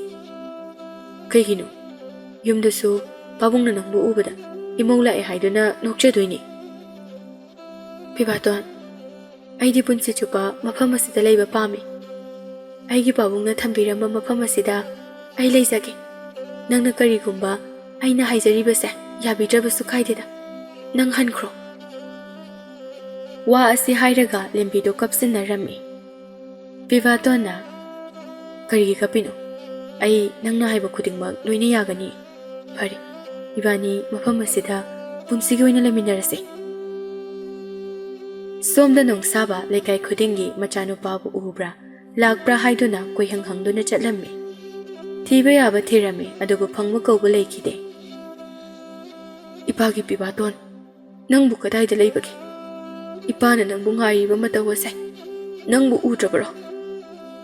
"ꯀꯩꯒꯤꯅꯣ? ꯌꯨꯝꯗꯁꯨ ꯄꯥꯕꯨꯡꯅ ꯅꯪꯕꯨ ꯎꯕꯗ ꯏꯃꯧ ꯂꯥꯛꯑꯦ ꯍꯥꯏꯗꯨꯅ ꯅꯣꯛꯆꯗꯣꯏꯅꯤ꯫" "ꯄꯤꯕꯥꯇꯣꯟ, ꯑꯩꯗꯤ ꯄꯨꯟꯁꯤ ꯆꯨꯞꯄ ꯃꯐꯝ ꯑꯁꯤꯗ ꯂꯩꯕ ꯄꯥꯝꯃꯤ꯫ ꯑꯩꯒꯤ ꯄꯥꯕꯨꯡꯅ ꯊꯝꯕꯤꯔꯝꯕ ꯃꯐꯝ ꯑꯁꯤꯗ ꯑꯩ ꯂꯩꯖꯒꯦ꯫ ꯅꯪꯅ ꯀꯔꯤꯒꯨꯝꯕ ꯑꯩꯅ ꯍꯥꯏꯖꯔꯤꯕꯁꯦ ꯌꯥꯕꯤꯗ꯭ꯔꯕꯁꯨ ꯀꯥꯏꯗꯦꯗ꯫ ꯅꯪ ꯍꯟꯈ꯭ꯔꯣ꯫" ꯋꯥ ꯑꯁꯤ ꯍꯥꯏꯔꯒ ꯂꯦꯝꯕꯤꯗꯣ ꯀꯞꯁꯤꯟꯅꯔꯝꯃꯤ꯫ ꯄꯤꯕꯥꯇꯣꯟꯅ, "ꯀꯔꯤꯒꯤ ꯀꯞꯄꯤꯅꯣ? ꯑꯩ ꯅꯪꯅ ꯍꯥꯏꯕ ꯈꯨꯗꯤꯡꯃꯛ ꯂꯣꯏꯅ ꯌꯥꯒꯅꯤ꯫ ꯐꯔꯦ, ꯏꯕꯥꯅꯤ ꯃꯐꯝ ꯑꯁꯤꯗ ꯄꯨꯟꯁꯤꯒꯤ ꯑꯣꯏꯅ ꯂꯩꯃꯤꯟꯅꯔꯁꯦ꯫" ꯁꯣꯝꯗ ꯅꯣꯡꯁꯥꯕ ꯂꯩꯀꯥꯏ ꯈꯨꯗꯤꯡꯒꯤ ꯃꯆꯥꯅꯨꯄꯥꯕꯨ ꯎꯕ꯭ꯔꯥ ꯂꯥꯛꯄ꯭ꯔꯥ ꯍꯥꯏꯗꯨꯅ ꯀꯣꯏꯍꯪ ꯍꯪꯗꯨꯅ ꯆꯠꯂꯝꯃꯤ꯫ ꯊꯤꯕ ꯌꯥꯕ ꯊꯤꯔꯝꯃꯤ, ꯑꯗꯨꯕꯨ ꯐꯪꯕ ꯀꯧꯕ ꯂꯩꯈꯤꯗꯦ꯫ "ꯏꯄꯥꯒꯤ ꯄꯤꯕꯥꯇꯣꯟ, ꯅꯪꯕꯨ ꯀꯗꯥꯏꯗ ꯂꯩꯕꯒꯦ? ꯏꯄꯥꯅ ꯅꯪꯕꯨ ꯉꯥꯏꯔꯤꯕ ꯃꯇꯧ ꯑꯁꯦ꯫ ꯅꯪꯕꯨ ꯎꯗ꯭ꯔꯕꯔꯣ?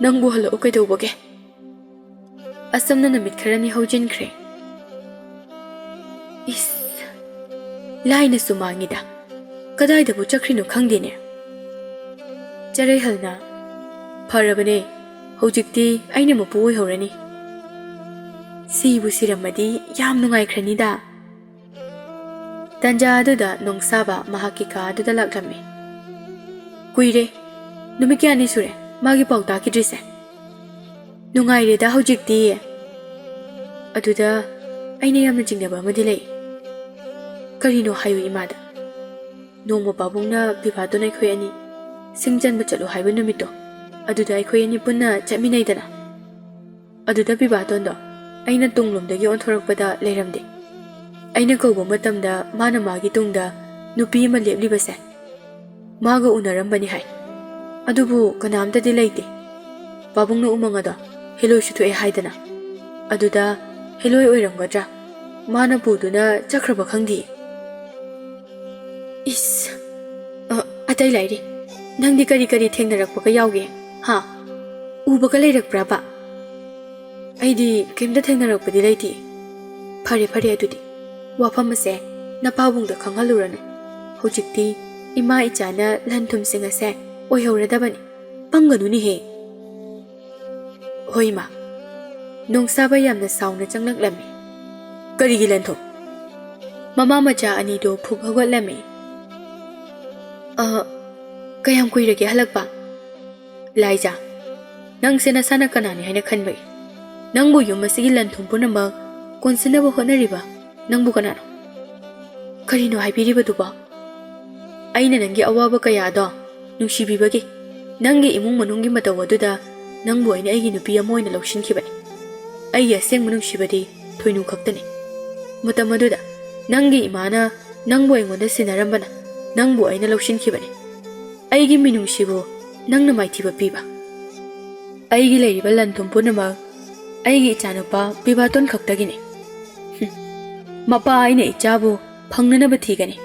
ꯅꯪꯕꯨ ꯍꯜꯂꯛꯎ ꯀꯩꯗꯧꯕꯒꯦ?" ꯑꯁꯨꯝꯅ ꯅꯨꯃꯤꯠ ꯈꯔꯅꯤ ꯍꯧꯖꯤꯟꯈ꯭ꯔꯦ꯫ ꯏꯁ, ꯂꯥꯏꯅꯁꯨ ꯃꯥꯡꯉꯤꯗ꯫ ꯀꯗꯥꯏꯗꯕꯨ ꯆꯠꯈ꯭ꯔꯤꯅꯣ ꯈꯪꯗꯦꯅꯦ꯫ ꯆꯔꯩꯍꯜꯅ, "ꯐꯔꯕꯅꯦ, ꯍꯧꯖꯤꯛꯇꯤ ꯑꯩꯅ ꯃꯄꯨ ꯑꯣꯏꯍꯧꯔꯅꯤ꯫ ꯁꯤꯕꯨ ꯁꯤꯔꯝꯃꯗꯤ ꯌꯥꯝ ꯅꯨꯡꯉꯥꯏꯈ꯭ꯔꯅꯤꯗ꯫" ꯇꯟꯖꯥ ꯑꯗꯨꯗ ꯅꯣꯡꯁꯥꯕ ꯃꯍꯥꯛꯀꯤ ꯀꯥ ꯑꯗꯨꯗ ꯂꯥꯛꯂꯝꯃꯤ꯫ "ꯀꯨꯏꯔꯦ, ꯅꯨꯃꯤꯠ ꯀꯌꯥꯅꯤ ꯁꯨꯔꯦ ꯃꯥꯒꯤ ꯄꯥꯎ ꯇꯥꯈꯤꯗ꯭ꯔꯤꯁꯦ꯫ ꯅꯨꯡꯉꯥꯏꯔꯦꯗ ꯍꯧꯖꯤꯛꯇꯤ꯫ ꯑꯗꯨꯗ ꯑꯩꯅ ꯌꯥꯝꯅ ꯆꯤꯡꯅꯕ ꯑꯃꯗꯤ ꯂꯩ꯫" "ꯀꯔꯤꯅꯣ ꯍꯥꯏꯌꯨ ꯏꯃꯥꯗ꯫" "ꯅꯣꯡꯃ ꯄꯥꯕꯨꯡꯅ ꯄꯤꯕꯥꯇꯣꯟ ꯑꯩꯈꯣꯏ ꯑꯅꯤ ꯁꯤꯡ ꯆꯟꯕ ꯆꯠꯂꯨ ꯍꯥꯏꯕ ꯅꯨꯃꯤꯠꯇꯣ, ꯑꯗꯨꯗ ꯑꯩꯈꯣꯏ ꯑꯅꯤ ꯄꯨꯟꯅ ꯆꯠꯃꯤꯟꯅꯩꯗꯅ꯫ ꯑꯗꯨꯗ ꯄꯤꯕꯥꯇꯣꯟꯗꯣ ꯑꯩꯅ ꯇꯨꯡꯂꯣꯝꯗꯒꯤ ꯑꯣꯟꯊꯣꯔꯛꯄꯗ ꯂꯩꯔꯝꯗꯦ꯫ ꯑꯩꯅ ꯀꯧꯕ ꯃꯇꯝꯗ ꯃꯥꯅ ꯃꯥꯒꯤ ꯇꯨꯡꯗ ꯅꯨꯄꯤ ꯑꯃ ꯂꯦꯞꯂꯤꯕꯁꯦ ꯃꯥꯒ ꯎꯅꯔꯝꯕꯅꯤ ꯍꯥꯏ꯫ ꯑꯗꯨꯕꯨ ꯀꯅꯥꯝꯇꯗꯤ ꯂꯩꯇꯦ꯫ ꯄꯥꯕꯨꯡꯅ ꯎꯃꯪ ꯑꯗꯣ ꯍꯦꯂꯣꯏꯁꯨ ꯊꯣꯛꯑꯦ ꯍꯥꯏꯗꯅ꯫ ꯑꯗꯨꯗ ꯍꯦꯂꯣꯏ ꯑꯣꯏꯔꯝꯒꯗ꯭ꯔꯥ? ꯃꯥꯅ ꯄꯨꯗꯨꯅ ꯆꯠꯈ꯭ꯔꯕ ꯈꯪꯗꯦ꯫" "ꯏꯁ, ꯑ, ꯑꯇꯩ ꯂꯥꯏꯔꯤ꯫ ꯅꯪꯗꯤ ꯀꯔꯤ ꯀꯔꯤ ꯊꯦꯡꯅꯔꯛꯄꯒ ꯌꯥꯎꯒꯦ? ꯍꯥ? ꯎꯕꯒ ꯂꯩꯔꯛꯄ꯭ꯔꯕ?" "ꯑꯩꯗꯤ ꯀꯩꯝꯇ ꯊꯦꯡꯅꯔꯛꯄꯗꯤ ꯂꯩꯇꯦ꯫" "ꯐꯔꯦ, ꯐꯔꯦ ꯑꯗꯨꯗꯤ꯫ ꯋꯥꯐꯝ ꯑꯁꯦ ꯅꯄꯥꯕꯨꯡꯗ ꯈꯪꯍꯜꯂꯨꯔꯅꯨ꯫ ꯍꯧꯖꯤꯛꯇꯤ ꯏꯃꯥ ꯏꯆꯥꯅ ꯂꯟ ꯊꯨꯝꯁꯤꯡ ꯑꯁꯦ ꯑꯣꯏꯍꯧꯔꯗꯕꯅꯤ꯫ ꯄꯪꯒꯅꯨꯅꯦꯍꯦ꯫" "ꯍꯣꯏ ꯏꯃꯥ꯫" ꯅꯣꯡꯁꯥꯕ ꯌꯥꯝꯅ ꯁꯥꯎꯅ ꯆꯪꯂꯛꯂꯝꯃꯤ꯫ "ꯀꯔꯤꯒꯤ ꯂꯟꯊꯣꯛ?" ꯃꯃꯥ ꯃꯆꯥ ꯑꯅꯤꯗꯨ ꯐꯨꯛ ꯍꯧꯒꯠꯂꯝꯃꯤ꯫ "ꯑ, ꯀꯌꯥꯝ ꯀꯨꯏꯔꯒꯦ ꯍꯜꯂꯛꯄ?" "ꯂꯥꯏꯖꯥ, ꯅꯪꯁꯦ ꯅꯁꯥꯅ ꯀꯅꯥꯅꯤ ꯍꯥꯏꯅ ꯈꯟꯕꯒꯦ? ꯅꯪꯕꯨ ꯌꯨꯝ ꯑꯁꯤꯒꯤ ꯂꯟ ꯊꯨꯝ ꯄꯨꯝꯅꯃꯛ ꯀꯣꯟꯁꯤꯟꯅꯕ ꯍꯣꯠꯅꯔꯤꯕ ꯅꯪꯕꯨ ꯀꯅꯥꯅꯣ? ꯀꯔꯤꯅꯣ ꯍꯥꯏꯕꯤꯔꯤꯕꯗꯨꯕꯣ? ꯑꯩꯅ ꯅꯪꯒꯤ ꯑꯋꯥꯕ ꯀꯌꯥꯗꯣ ꯅꯨꯡꯁꯤꯕꯤꯕꯒꯤ, ꯅꯪꯒꯤ ꯏꯃꯨꯡ ꯃꯅꯨꯡꯒꯤ ꯃꯇꯧ ꯑꯗꯨꯗ ꯅꯪꯕꯨ ꯑꯩꯅ ꯑꯩꯒꯤ ꯅꯨꯄꯤ ꯑꯃ ꯑꯣꯏꯅ ꯂꯧꯁꯤꯟꯈꯤꯕꯅꯤ꯫ ꯑꯩꯒꯤ ꯑꯁꯦꯡꯕ ꯅꯨꯡꯁꯤꯕꯗꯤ ꯊꯣꯏꯅꯨ ꯈꯛꯇꯅꯤ꯫ ꯃꯇꯝ ꯑꯗꯨꯗ ꯅꯪꯒꯤ ꯏꯃꯥꯅ ꯅꯪꯕꯨ ꯑꯩꯉꯣꯟꯗ ꯁꯤꯟꯅꯔꯝꯕꯅ ꯅꯪꯕꯨ ꯑꯩꯅ ꯂꯧꯁꯤꯟꯈꯤꯕꯅꯤ꯫ ꯑꯩꯒꯤ ꯃꯤꯅꯨꯡꯁꯤꯕꯨ ꯅꯪꯅ ꯃꯥꯏꯊꯤꯕ ꯄꯤꯕ꯫ ꯑꯩꯒꯤ ꯂꯩꯔꯤꯕ ꯂꯟ ꯊꯨꯝ ꯄꯨꯝꯅꯃꯛ ꯑꯩꯒꯤ ꯏꯆꯥꯅꯨꯄꯥ ꯕꯤꯕꯥꯇꯣꯟ ꯈꯛꯇꯒꯤꯅꯤ꯫ ꯍꯨꯝ, ꯃꯄꯥ ꯑꯩꯅ ꯏꯆꯥꯕꯨ ꯐꯪꯅꯅꯕ ꯊꯤꯒꯅꯤ꯫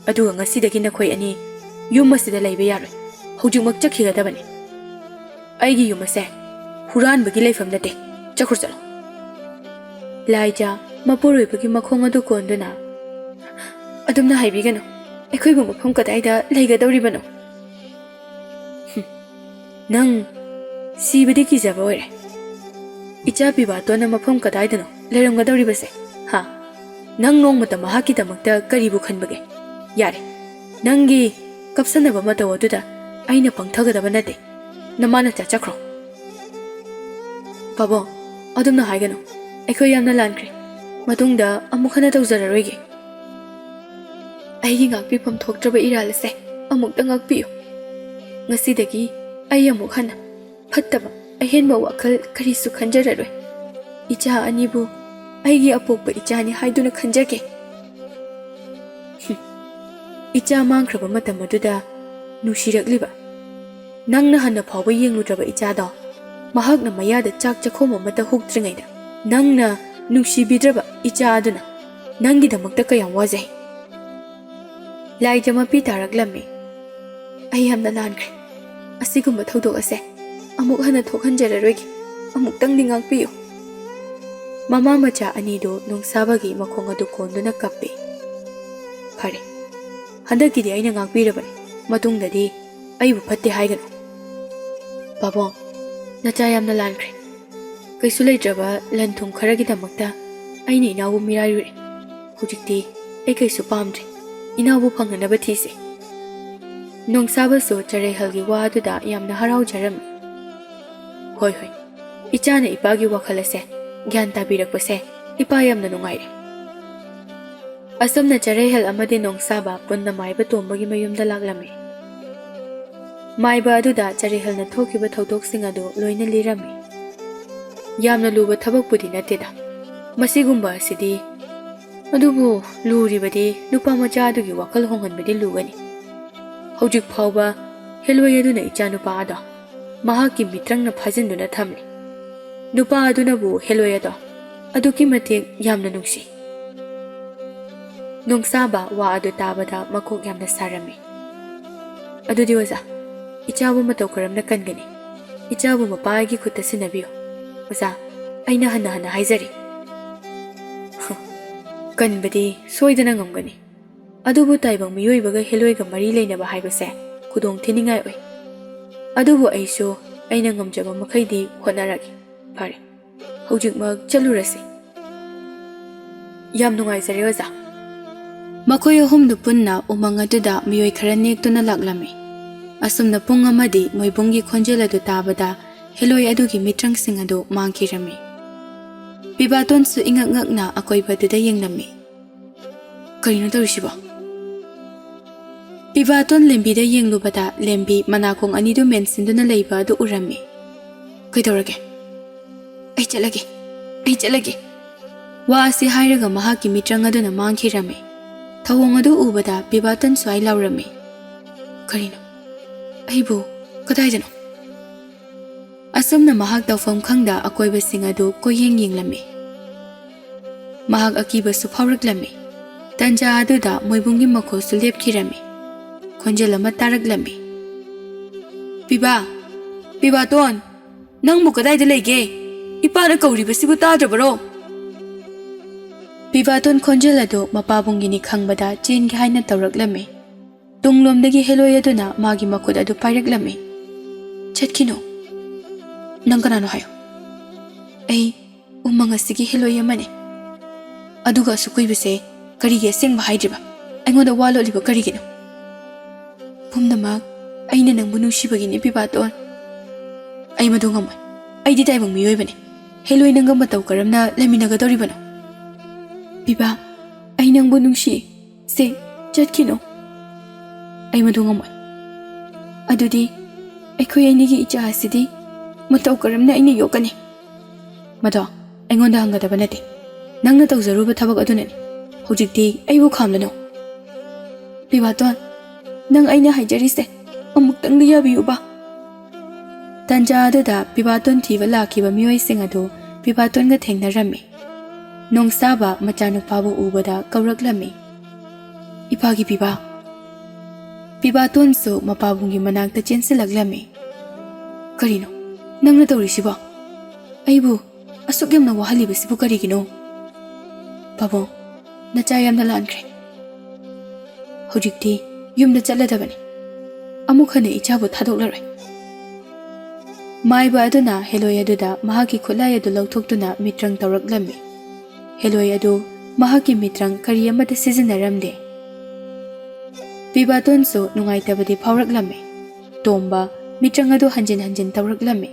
ꯑꯗꯨꯒ ꯉꯁꯤꯗꯒꯤ ꯅꯈꯣꯏ ꯑꯅꯤ ꯌꯨꯝ ꯑꯁꯤꯗ ꯂꯩꯕ ꯌꯥꯔꯣꯏ꯫ ꯍꯧꯖꯤꯛꯃꯛ ꯆꯠꯈꯤꯒꯗꯕꯅꯤ꯫ ꯑꯩꯒꯤ ꯌꯨꯝ ꯑꯁꯦ ꯍꯨꯔꯥꯟꯕꯒꯤ ꯂꯩꯐꯝ ꯅꯠꯇꯦ꯫ ꯆꯠꯈ꯭ꯔꯣ ꯆꯠꯂꯣ꯫ ꯂꯥꯏꯖꯥ ꯃꯄꯨꯔꯣꯏꯕꯒꯤ ꯃꯈꯣꯡ ꯑꯗꯨ ꯀꯣꯟꯗꯨꯅ, "ꯑꯗꯨꯝꯅ ꯍꯥꯏꯕꯤꯒꯅꯨ꯫ ꯑꯩꯈꯣꯏꯕꯨ ꯃꯐꯝ ꯀꯗꯥꯏꯗ ꯂꯩꯒꯗꯧꯔꯤꯕꯅꯣ?" ꯍꯨꯝ, ꯅꯪ ꯁꯤꯕꯗꯤ ꯀꯤꯖꯕ ꯑꯣꯏꯔꯦ꯫ ꯏꯆꯥ ꯕꯤꯕꯥꯇꯣꯟꯅ ꯃꯐꯝ ꯀꯗꯥꯏꯗꯅꯣ ꯂꯩꯔꯝꯒꯗꯧꯔꯤꯕꯁꯦ? ꯍꯥ? ꯅꯪ ꯅꯣꯡꯃꯇ ꯃꯍꯥꯛꯀꯤꯗꯃꯛꯇ ꯀꯔꯤꯕꯨ ꯈꯟꯕꯒꯦ? ꯌꯥꯔꯦ, ꯅꯪꯒꯤ ꯀꯞꯁꯟꯅꯕ ꯃꯇꯧ ꯑꯗꯨꯗ ꯑꯩꯅ ꯄꯪꯊꯒꯗꯕ ꯅꯠꯇꯦ꯫ ꯅꯃꯥ ꯅꯆꯥ ꯆꯠꯈ꯭ꯔꯣ꯫ ꯄꯥꯕꯨꯡ, ꯑꯗꯨꯝꯅ ꯍꯥꯏꯒꯅꯨ꯫ ꯑꯩꯈꯣꯏ ꯌꯥꯝꯅ ꯂꯥꯟꯈ꯭ꯔꯦ꯫ ꯃꯇꯨꯡꯗ ꯑꯃꯨꯛ ꯍꯟꯅ ꯇꯧꯖꯔꯔꯣꯏꯒꯦ꯫ ꯑꯩꯒꯤ ꯉꯥꯛꯄꯤꯐꯝ ꯊꯣꯛꯇ꯭ꯔꯕ ꯏꯔꯥꯜ ꯑꯁꯦ ꯑꯃꯨꯛꯇ ꯉꯥꯛꯄꯤꯌꯨ꯫ ꯉꯁꯤꯗꯒꯤ ꯑꯩ ꯑꯃꯨꯛ ꯍꯟꯅ ꯐꯠꯇꯕ ꯑꯍꯦꯟꯕ ꯋꯥꯈꯜ ꯀꯔꯤꯁꯨ ꯈꯟꯖꯔꯔꯣꯏ꯫ ꯏꯆꯥ ꯑꯅꯤꯕꯨ ꯑꯩꯒꯤ ꯑꯄꯣꯛꯄ ꯏꯆꯥꯅꯤ ꯍꯥꯏꯗꯨꯅ ꯈꯟꯖꯒꯦ꯫ ꯍꯨꯝ꯫ ꯏꯆꯥ ꯃꯥꯡꯈ꯭ꯔꯕ ꯃꯇꯝ ꯑꯗꯨꯗ ꯅꯨꯡꯁꯤꯔꯛꯂꯤꯕ, ꯅꯪꯅ ꯍꯟꯅ ꯐꯥꯎꯕ ꯌꯦꯡꯂꯨꯗ꯭ꯔꯕ ꯏꯆꯥꯗꯣ, ꯃꯍꯥꯛꯅ ꯃꯌꯥꯗ ꯆꯥꯛ ꯆꯥꯛꯈꯣꯝ ꯑꯃꯠꯇ ꯍꯨꯛꯇ꯭ꯔꯤꯉꯩꯗ ꯅꯪꯅ ꯅꯨꯡꯁꯤꯕꯤꯗ꯭ꯔꯕ ꯏꯆꯥ ꯑꯗꯨꯅ ꯅꯪꯒꯤꯗꯃꯛꯇ ꯀꯌꯥꯝ ꯋꯥꯖꯩ꯫ ꯂꯥꯏꯖ ꯃꯄꯤ ꯇꯥꯔꯛꯂꯝꯃꯤ꯫ ꯑꯩ ꯌꯥꯝꯅ ꯂꯥꯟꯈ꯭ꯔꯦ꯫ ꯑꯁꯤꯒꯨꯝꯕ ꯊꯧꯗꯣꯛ ꯑꯁꯦ ꯑꯃꯨꯛ ꯍꯟꯅ ꯊꯣꯛꯍꯟꯖꯔꯔꯣꯏꯒꯦ꯫ ꯑꯃꯨꯛꯇꯪꯗꯤ ꯉꯥꯛꯄꯤꯌꯨ꯫ ꯃꯃꯥ ꯃꯆꯥ ꯑꯅꯤꯗꯨ ꯅꯣꯡꯁꯥꯕꯒꯤ ꯃꯈꯣꯡ ꯑꯗꯨ ꯀꯣꯟꯗꯨꯅ ꯀꯞꯄꯤ꯫ ꯐꯔꯦ, ꯍꯟꯗꯛꯀꯤꯗꯤ ꯑꯩꯅ ꯉꯥꯛꯄꯤꯔꯕꯅꯤ꯫ ꯃꯇꯨꯡꯗꯗꯤ ꯑꯩꯕꯨ ꯐꯠꯇꯦ ꯍꯥꯏꯒꯅꯨ꯫ ꯄꯥꯕꯨꯡ, ꯅꯆꯥ ꯌꯥꯝꯅ ꯂꯥꯟꯈ꯭ꯔꯦ꯫ ꯀꯩꯁꯨ ꯂꯩꯇ꯭ꯔꯕ ꯂꯟ ꯊꯨꯝ ꯈꯔꯒꯤꯗꯃꯛꯇ ꯑꯩꯅ ꯏꯅꯥꯎꯕꯨ ꯃꯤꯔꯥꯏꯔꯨꯔꯦ꯫ ꯍꯧꯖꯤꯛꯇꯤ ꯑꯩ ꯀꯩꯁꯨ ꯄꯥꯝꯗ꯭ꯔꯦ꯫ ꯏꯅꯥꯎꯕꯨ ꯐꯪꯅꯅꯕ ꯊꯤꯁꯦ꯫ ꯅꯣꯡꯁꯥꯕꯁꯨ ꯆꯔꯩꯍꯜꯒꯤ ꯋꯥ ꯑꯗꯨꯗ ꯌꯥꯝꯅ ꯍꯔꯥꯎꯖꯔꯝꯃꯤ꯫ ꯍꯣꯏ, ꯍꯣꯏ, ꯏꯆꯥꯅ ꯏꯄꯥꯒꯤ ꯋꯥꯈꯜ ꯑꯁꯦ ꯒ꯭ꯌꯥꯟ ꯇꯥꯕꯤꯔꯛꯄꯁꯦ ꯏꯄꯥ ꯌꯥꯝꯅ ꯅꯨꯡꯉꯥꯏꯔꯦ꯫ ꯑꯁꯨꯝꯅ ꯆꯔꯩꯍꯜ ꯑꯃꯗꯤ ꯅꯣꯡꯁꯥꯕ ꯄꯨꯟꯅ ꯃꯥꯏꯕ ꯇꯣꯝꯕꯒꯤ ꯃꯌꯨꯝꯗ ꯂꯥꯛꯂꯝꯃꯤ꯫ ꯃꯥꯏꯕ ꯑꯗꯨꯗ ꯆꯔꯩꯍꯜꯅ ꯊꯣꯛꯈꯤꯕ ꯊꯧꯗꯣꯛꯁꯤꯡ ꯑꯗꯨ ꯂꯣꯏꯅ ꯂꯤꯔꯝꯃꯤ꯫ ꯌꯥꯝꯅ ꯂꯨꯕ ꯊꯕꯛꯄꯨꯗꯤ ꯅꯠꯇꯦꯗ ꯃꯁꯤꯒꯨꯝꯕ ꯑꯁꯤꯗꯤ꯫ ꯑꯗꯨꯕꯨ ꯂꯨꯔꯤꯕꯗꯤ ꯅꯨꯄꯥ ꯃꯆꯥ ꯑꯗꯨꯒꯤ ꯋꯥꯈꯜ ꯍꯣꯡꯍꯟꯕꯗꯤ ꯂꯨꯒꯅꯤ꯫ ꯍꯧꯖꯤꯛ ꯐꯥꯎꯕ ꯍꯦꯂꯣꯏ ꯑꯗꯨꯅ ꯏꯆꯥꯅꯨꯄꯥ ꯑꯗꯣ ꯃꯍꯥꯛꯀꯤ ꯃꯤꯇ꯭ꯔꯪꯅ ꯐꯥꯖꯤꯟꯗꯨꯅ ꯊꯝꯂꯤ꯫ ꯅꯨꯄꯥ ꯑꯗꯨꯅꯕꯨ ꯍꯦꯂꯣꯏ ꯑꯗꯣ ꯑꯗꯨꯛꯀꯤ ꯃꯇꯤꯛ ꯌꯥꯝꯅ ꯅꯨꯡꯁꯤ꯫ ꯅꯣꯡꯁꯥꯕ ꯋꯥ ꯑꯗꯨ ꯇꯥꯕꯗ ꯃꯀꯣꯛ ꯌꯥꯝꯅ ꯁꯥꯔꯝꯃꯤ꯫ "ꯑꯗꯨꯗꯤ ꯑꯣꯖꯥ, ꯏꯆꯥꯕꯨ ꯃꯇꯧ ꯀꯔꯝꯅ ꯀꯟꯒꯅꯤ? ꯏꯆꯥꯕꯨ ꯃꯄꯥ ꯑꯩꯒꯤ ꯈꯨꯠꯇ ꯁꯤꯟꯅꯕꯤꯌꯨ꯫ ꯑꯣꯖꯥ, ꯑꯩꯅ ꯍꯟꯅ ꯍꯟꯅ ꯍꯥꯏꯖꯔꯤ꯫" "ꯀꯟꯕꯗꯤ ꯁꯣꯏꯗꯅ ꯉꯝꯒꯅꯤ꯫ ꯑꯗꯨꯕꯨ ꯇꯥꯏꯕꯪ ꯃꯤꯑꯣꯏꯕꯒ ꯍꯦꯂꯣꯏꯒ ꯃꯔꯤ ꯂꯩꯅꯕ ꯍꯥꯏꯕꯁꯦ ꯈꯨꯗꯣꯡ ꯊꯤꯅꯤꯡꯉꯥꯏ ꯑꯣꯏ꯫ ꯑꯗꯨꯕꯨ ꯑꯩꯁꯨ ꯑꯩꯅ ꯉꯝꯖꯕ ꯃꯈꯩꯗꯤ ꯍꯣꯠꯅꯔꯒꯦ꯫ ꯐꯔꯦ, ꯍꯧꯖꯤꯛꯃꯛ ꯆꯠꯂꯨꯔꯁꯤ꯫" "ꯌꯥꯝ ꯅꯨꯡꯉꯥꯏꯖꯔꯦ ꯑꯣꯖꯥ꯫" ꯃꯈꯣꯏ ꯑꯍꯨꯝꯗꯨ ꯄꯨꯟꯅ ꯎꯃꯪ ꯑꯗꯨꯗ ꯃꯤꯑꯣꯏ ꯈꯔ ꯅꯦꯛꯇꯨꯅ ꯂꯥꯛꯂꯝꯃꯤ꯫ ꯑꯁꯨꯝꯅ ꯄꯨꯡ ꯑꯃꯗꯤ ꯃꯣꯏꯕꯨꯡꯒꯤ ꯈꯣꯟꯖꯦꯜ ꯑꯗꯨ ꯇꯥꯕꯗ ꯍꯦꯂꯣꯏ ꯑꯗꯨꯒꯤ ꯃꯤꯇ꯭ꯔꯪꯁꯤꯡ ꯑꯗꯨ ꯃꯥꯡꯈꯤꯔꯝꯃꯤ꯫ ꯄꯤꯕꯥꯇꯣꯟꯁꯨ ꯏꯉꯛ ꯉꯛꯅ ꯑꯀꯣꯏꯕꯗꯨꯗ ꯌꯦꯡꯂꯝꯃꯤ꯫ "ꯀꯔꯤꯅꯣ ꯇꯧꯔꯤꯁꯤꯕꯣ?" ꯄꯤꯕꯥꯇꯣꯟ ꯂꯦꯝꯕꯤꯗ ꯌꯦꯡꯂꯨꯕꯗ ꯂꯦꯝꯕꯤ ꯃꯅꯥꯀꯣꯡ ꯑꯅꯤꯗꯨ ꯃꯦꯟꯁꯤꯟꯗꯨꯅ ꯂꯩꯕ ꯑꯗꯨ ꯎꯔꯝꯃꯤ꯫ "ꯀꯩꯗꯧꯔꯒꯦ?" "ꯑꯩ ꯆꯠꯂꯒꯦ, ꯑꯩ ꯆꯠꯂꯒꯦ꯫" ꯋꯥ ꯑꯁꯤ ꯍꯥꯏꯔꯒ ꯃꯍꯥꯛꯀꯤ ꯃꯤꯇ꯭ꯔꯪ ꯑꯗꯨꯅ ꯃꯥꯡꯈꯤꯔꯝꯃꯤ꯫ ꯊꯧꯑꯣꯡ ꯑꯗꯨ ꯎꯕꯗ ꯄꯤꯕꯥꯇꯣꯟ ꯁ꯭ꯋꯥꯏ ꯂꯥꯎꯔꯝꯃꯤ꯫ "ꯀꯔꯤꯅꯣ? ꯑꯩꯕꯨ ꯀꯗꯥꯏꯗꯅꯣ?" ꯑꯁꯨꯝꯅ ꯃꯍꯥꯛ ꯇꯧꯐꯝ ꯈꯪꯗ ꯑꯀꯣꯏꯕꯁꯤꯡ ꯑꯗꯨ ꯀꯣꯏꯌꯦꯡ ꯌꯦꯡꯂꯝꯃꯤ꯫ ꯃꯍꯥꯛ ꯑꯀꯤꯕꯁꯨ ꯐꯥꯎꯔꯛꯂꯝꯃꯤ꯫ ꯇꯟꯖꯥ ꯑꯗꯨꯗ ꯃꯣꯏꯕꯨꯡꯒꯤ ꯃꯈꯣꯜꯁꯨ ꯂꯦꯞꯈꯤꯔꯝꯃꯤ꯫ ꯈꯣꯟꯖꯦꯜ ꯑꯃ ꯇꯥꯔꯛꯂꯝꯃꯤ꯫ "ꯄꯤꯕꯥ, ꯄꯤꯕꯥꯇꯣꯟ, ꯅꯪꯕꯨ ꯀꯗꯥꯏꯗ ꯂꯩꯒꯦ? ꯏꯄꯥꯅ ꯀꯧꯔꯤꯕꯁꯤꯕꯨ ꯇꯥꯗ꯭ꯔꯕꯔꯣ?" ꯄꯤꯕꯥꯇꯣꯟ ꯈꯣꯟꯖꯦꯜ ꯑꯗꯨ ꯃꯄꯥꯕꯨꯡꯒꯤꯅꯤ ꯈꯪꯕꯗ ꯆꯦꯟꯒꯦ ꯍꯥꯏꯅ ꯇꯧꯔꯛꯂꯝꯃꯤ꯫ ꯇꯨꯡꯂꯣꯝꯗꯒꯤ ꯍꯦꯂꯣꯏ ꯑꯗꯨꯅ ꯃꯥꯒꯤ ꯃꯈꯨꯠ ꯑꯗꯨ ꯄꯥꯏꯔꯛꯂꯝꯃꯤ꯫ "ꯆꯠꯈꯤꯅꯨ꯫ ꯅꯪ ꯀꯅꯥꯅꯣ ꯍꯥꯏꯌꯨ꯫" "ꯑꯩ ꯎꯃꯪ ꯑꯁꯤꯒꯤ ꯍꯦꯂꯣꯏ ꯑꯃꯅꯤ꯫" "ꯑꯗꯨꯒ ꯑꯁꯨꯛ ꯀꯨꯏꯕꯁꯦ ꯀꯔꯤꯒꯤ ꯑꯁꯦꯡꯕ ꯍꯥꯏꯗ꯭ꯔꯤꯕ? ꯑꯩꯉꯣꯟꯗ ꯋꯥ ꯂꯣꯠꯂꯤꯕ ꯀꯔꯤꯒꯤꯅꯣ?" "ꯄꯨꯝꯅꯃꯛ ꯑꯩꯅ ꯅꯪꯕꯨ ꯅꯨꯡꯁꯤꯕꯒꯤꯅꯤ, ꯄꯤꯕꯥꯇꯣꯟ꯫" "ꯑꯩ ꯃꯗꯨ ꯉꯝꯃꯣꯏ꯫ ꯑꯩꯗꯤ ꯇꯥꯏꯕꯪ ꯃꯤꯑꯣꯏꯕꯅꯤ꯫ ꯍꯦꯂꯣꯏ ꯅꯪꯒ ꯃꯇꯧ ꯀꯔꯝꯅ ꯂꯩꯃꯤꯟꯅꯒꯗꯧꯔꯤꯕꯅꯣ?" "ꯄꯤꯕꯥ, ꯑꯩ ꯅꯪꯕꯨ ꯅꯨꯡꯁꯤ꯫ ꯁꯦ, ꯆꯠꯈꯤꯅꯨ꯫" "ꯑꯩ ꯃꯗꯨ ꯉꯝꯃꯣꯏ꯫" "ꯑꯗꯨꯗꯤ ꯑꯩꯈꯣꯏ ꯑꯅꯤꯒꯤ ꯏꯆꯥ ꯑꯁꯤꯗꯤ ꯃꯇꯧ ꯀꯔꯝꯅ ꯑꯩꯅ ꯌꯣꯛꯀꯅꯤ?" "ꯃꯗꯣ ꯑꯩꯉꯣꯟꯗ ꯍꯪꯒꯗꯕ ꯅꯠꯇꯦ꯫ ꯅꯪꯅ ꯇꯧꯖꯔꯨꯕ ꯊꯕꯛ ꯑꯗꯨꯅꯅꯤ꯫ ꯍꯧꯖꯤꯛꯇꯤ ꯑꯩꯕꯨ ꯈꯥꯝꯂꯅꯨ꯫" "ꯄꯤꯕꯥꯇꯣꯟ, ꯅꯪ ꯑꯩꯅ ꯍꯥꯏꯖꯔꯤꯁꯦ ꯑꯃꯨꯛꯇꯪꯗꯤ ꯌꯥꯕꯤꯌꯨꯕ꯫ ꯇꯟꯖꯥ ꯑꯗꯨꯗ ꯄꯤꯕꯥꯇꯣꯟ ꯊꯤꯕ ꯂꯥꯛꯈꯤꯕ ꯃꯤꯑꯣꯏꯁꯤꯡ ꯑꯗꯨ ꯄꯤꯕꯥꯇꯣꯟꯒ ꯊꯦꯡꯅꯔꯝꯃꯤ꯫ ꯅꯣꯡꯁꯥꯕ ꯃꯆꯥꯅꯨꯄꯥꯕꯨ ꯎꯕꯗ ꯀꯧꯔꯛꯂꯝꯃꯤ, "ꯏꯄꯥꯒꯤ ꯄꯤꯕꯥ!" ꯄꯤꯕꯥꯇꯣꯟꯁꯨ ꯃꯄꯥꯕꯨꯡꯒꯤ ꯃꯅꯥꯛꯇ ꯆꯦꯟꯁꯤꯜꯂꯛꯂꯝꯃꯤ꯫ "ꯀꯔꯤꯅꯣ ꯅꯪꯅ ꯇꯧꯔꯤꯁꯤꯕꯣ? ꯑꯩꯕꯨ ꯑꯁꯨꯛ ꯌꯥꯝꯅ ꯋꯥꯍꯜꯂꯤꯕꯁꯤꯕꯨ ꯀꯔꯤꯒꯤꯅꯣ?" "ꯄꯥꯕꯨꯡ, ꯅꯆꯥ ꯌꯥꯝꯅ ꯂꯥꯟꯈ꯭ꯔꯦ꯫ ꯍꯧꯖꯤꯛꯇꯤ ꯌꯨꯝꯗ ꯆꯠꯂꯗꯕꯅꯤ꯫ ꯑꯃꯨꯛ ꯍꯟꯅ ꯏꯆꯥꯕꯨ ꯊꯥꯗꯣꯛꯂꯔꯣꯏ꯫" ꯃꯥꯏꯕ ꯑꯗꯨꯅ ꯍꯦꯂꯣꯏ ꯑꯗꯨꯗ ꯃꯍꯥꯛꯀꯤ ꯈꯨꯠꯂꯥꯏ ꯑꯗꯨ ꯂꯧꯊꯣꯛꯇꯨꯅ ꯃꯤꯇ꯭ꯔꯪ ꯇꯧꯔꯛꯂꯝꯃꯤ꯫ ꯍꯦꯂꯣꯏ ꯑꯗꯨ ꯃꯍꯥꯛꯀꯤ ꯃꯤꯇ꯭ꯔꯪ ꯀꯔꯤ ꯑꯃꯠꯇ ꯁꯤꯖꯤꯟꯅꯔꯝꯗꯦ꯫ ꯄꯤꯕꯥꯇꯣꯟꯁꯨ ꯅꯨꯡꯉꯥꯏꯇꯕꯗꯤ ꯐꯥꯎꯔꯛꯂꯝꯃꯤ꯫ ꯇꯣꯝꯕ ꯃꯤꯇ꯭ꯔꯪ ꯑꯗꯨ ꯍꯟꯖꯤꯟ ꯍꯟꯖꯤꯟ ꯇꯧꯔꯛꯂꯝꯃꯤ꯫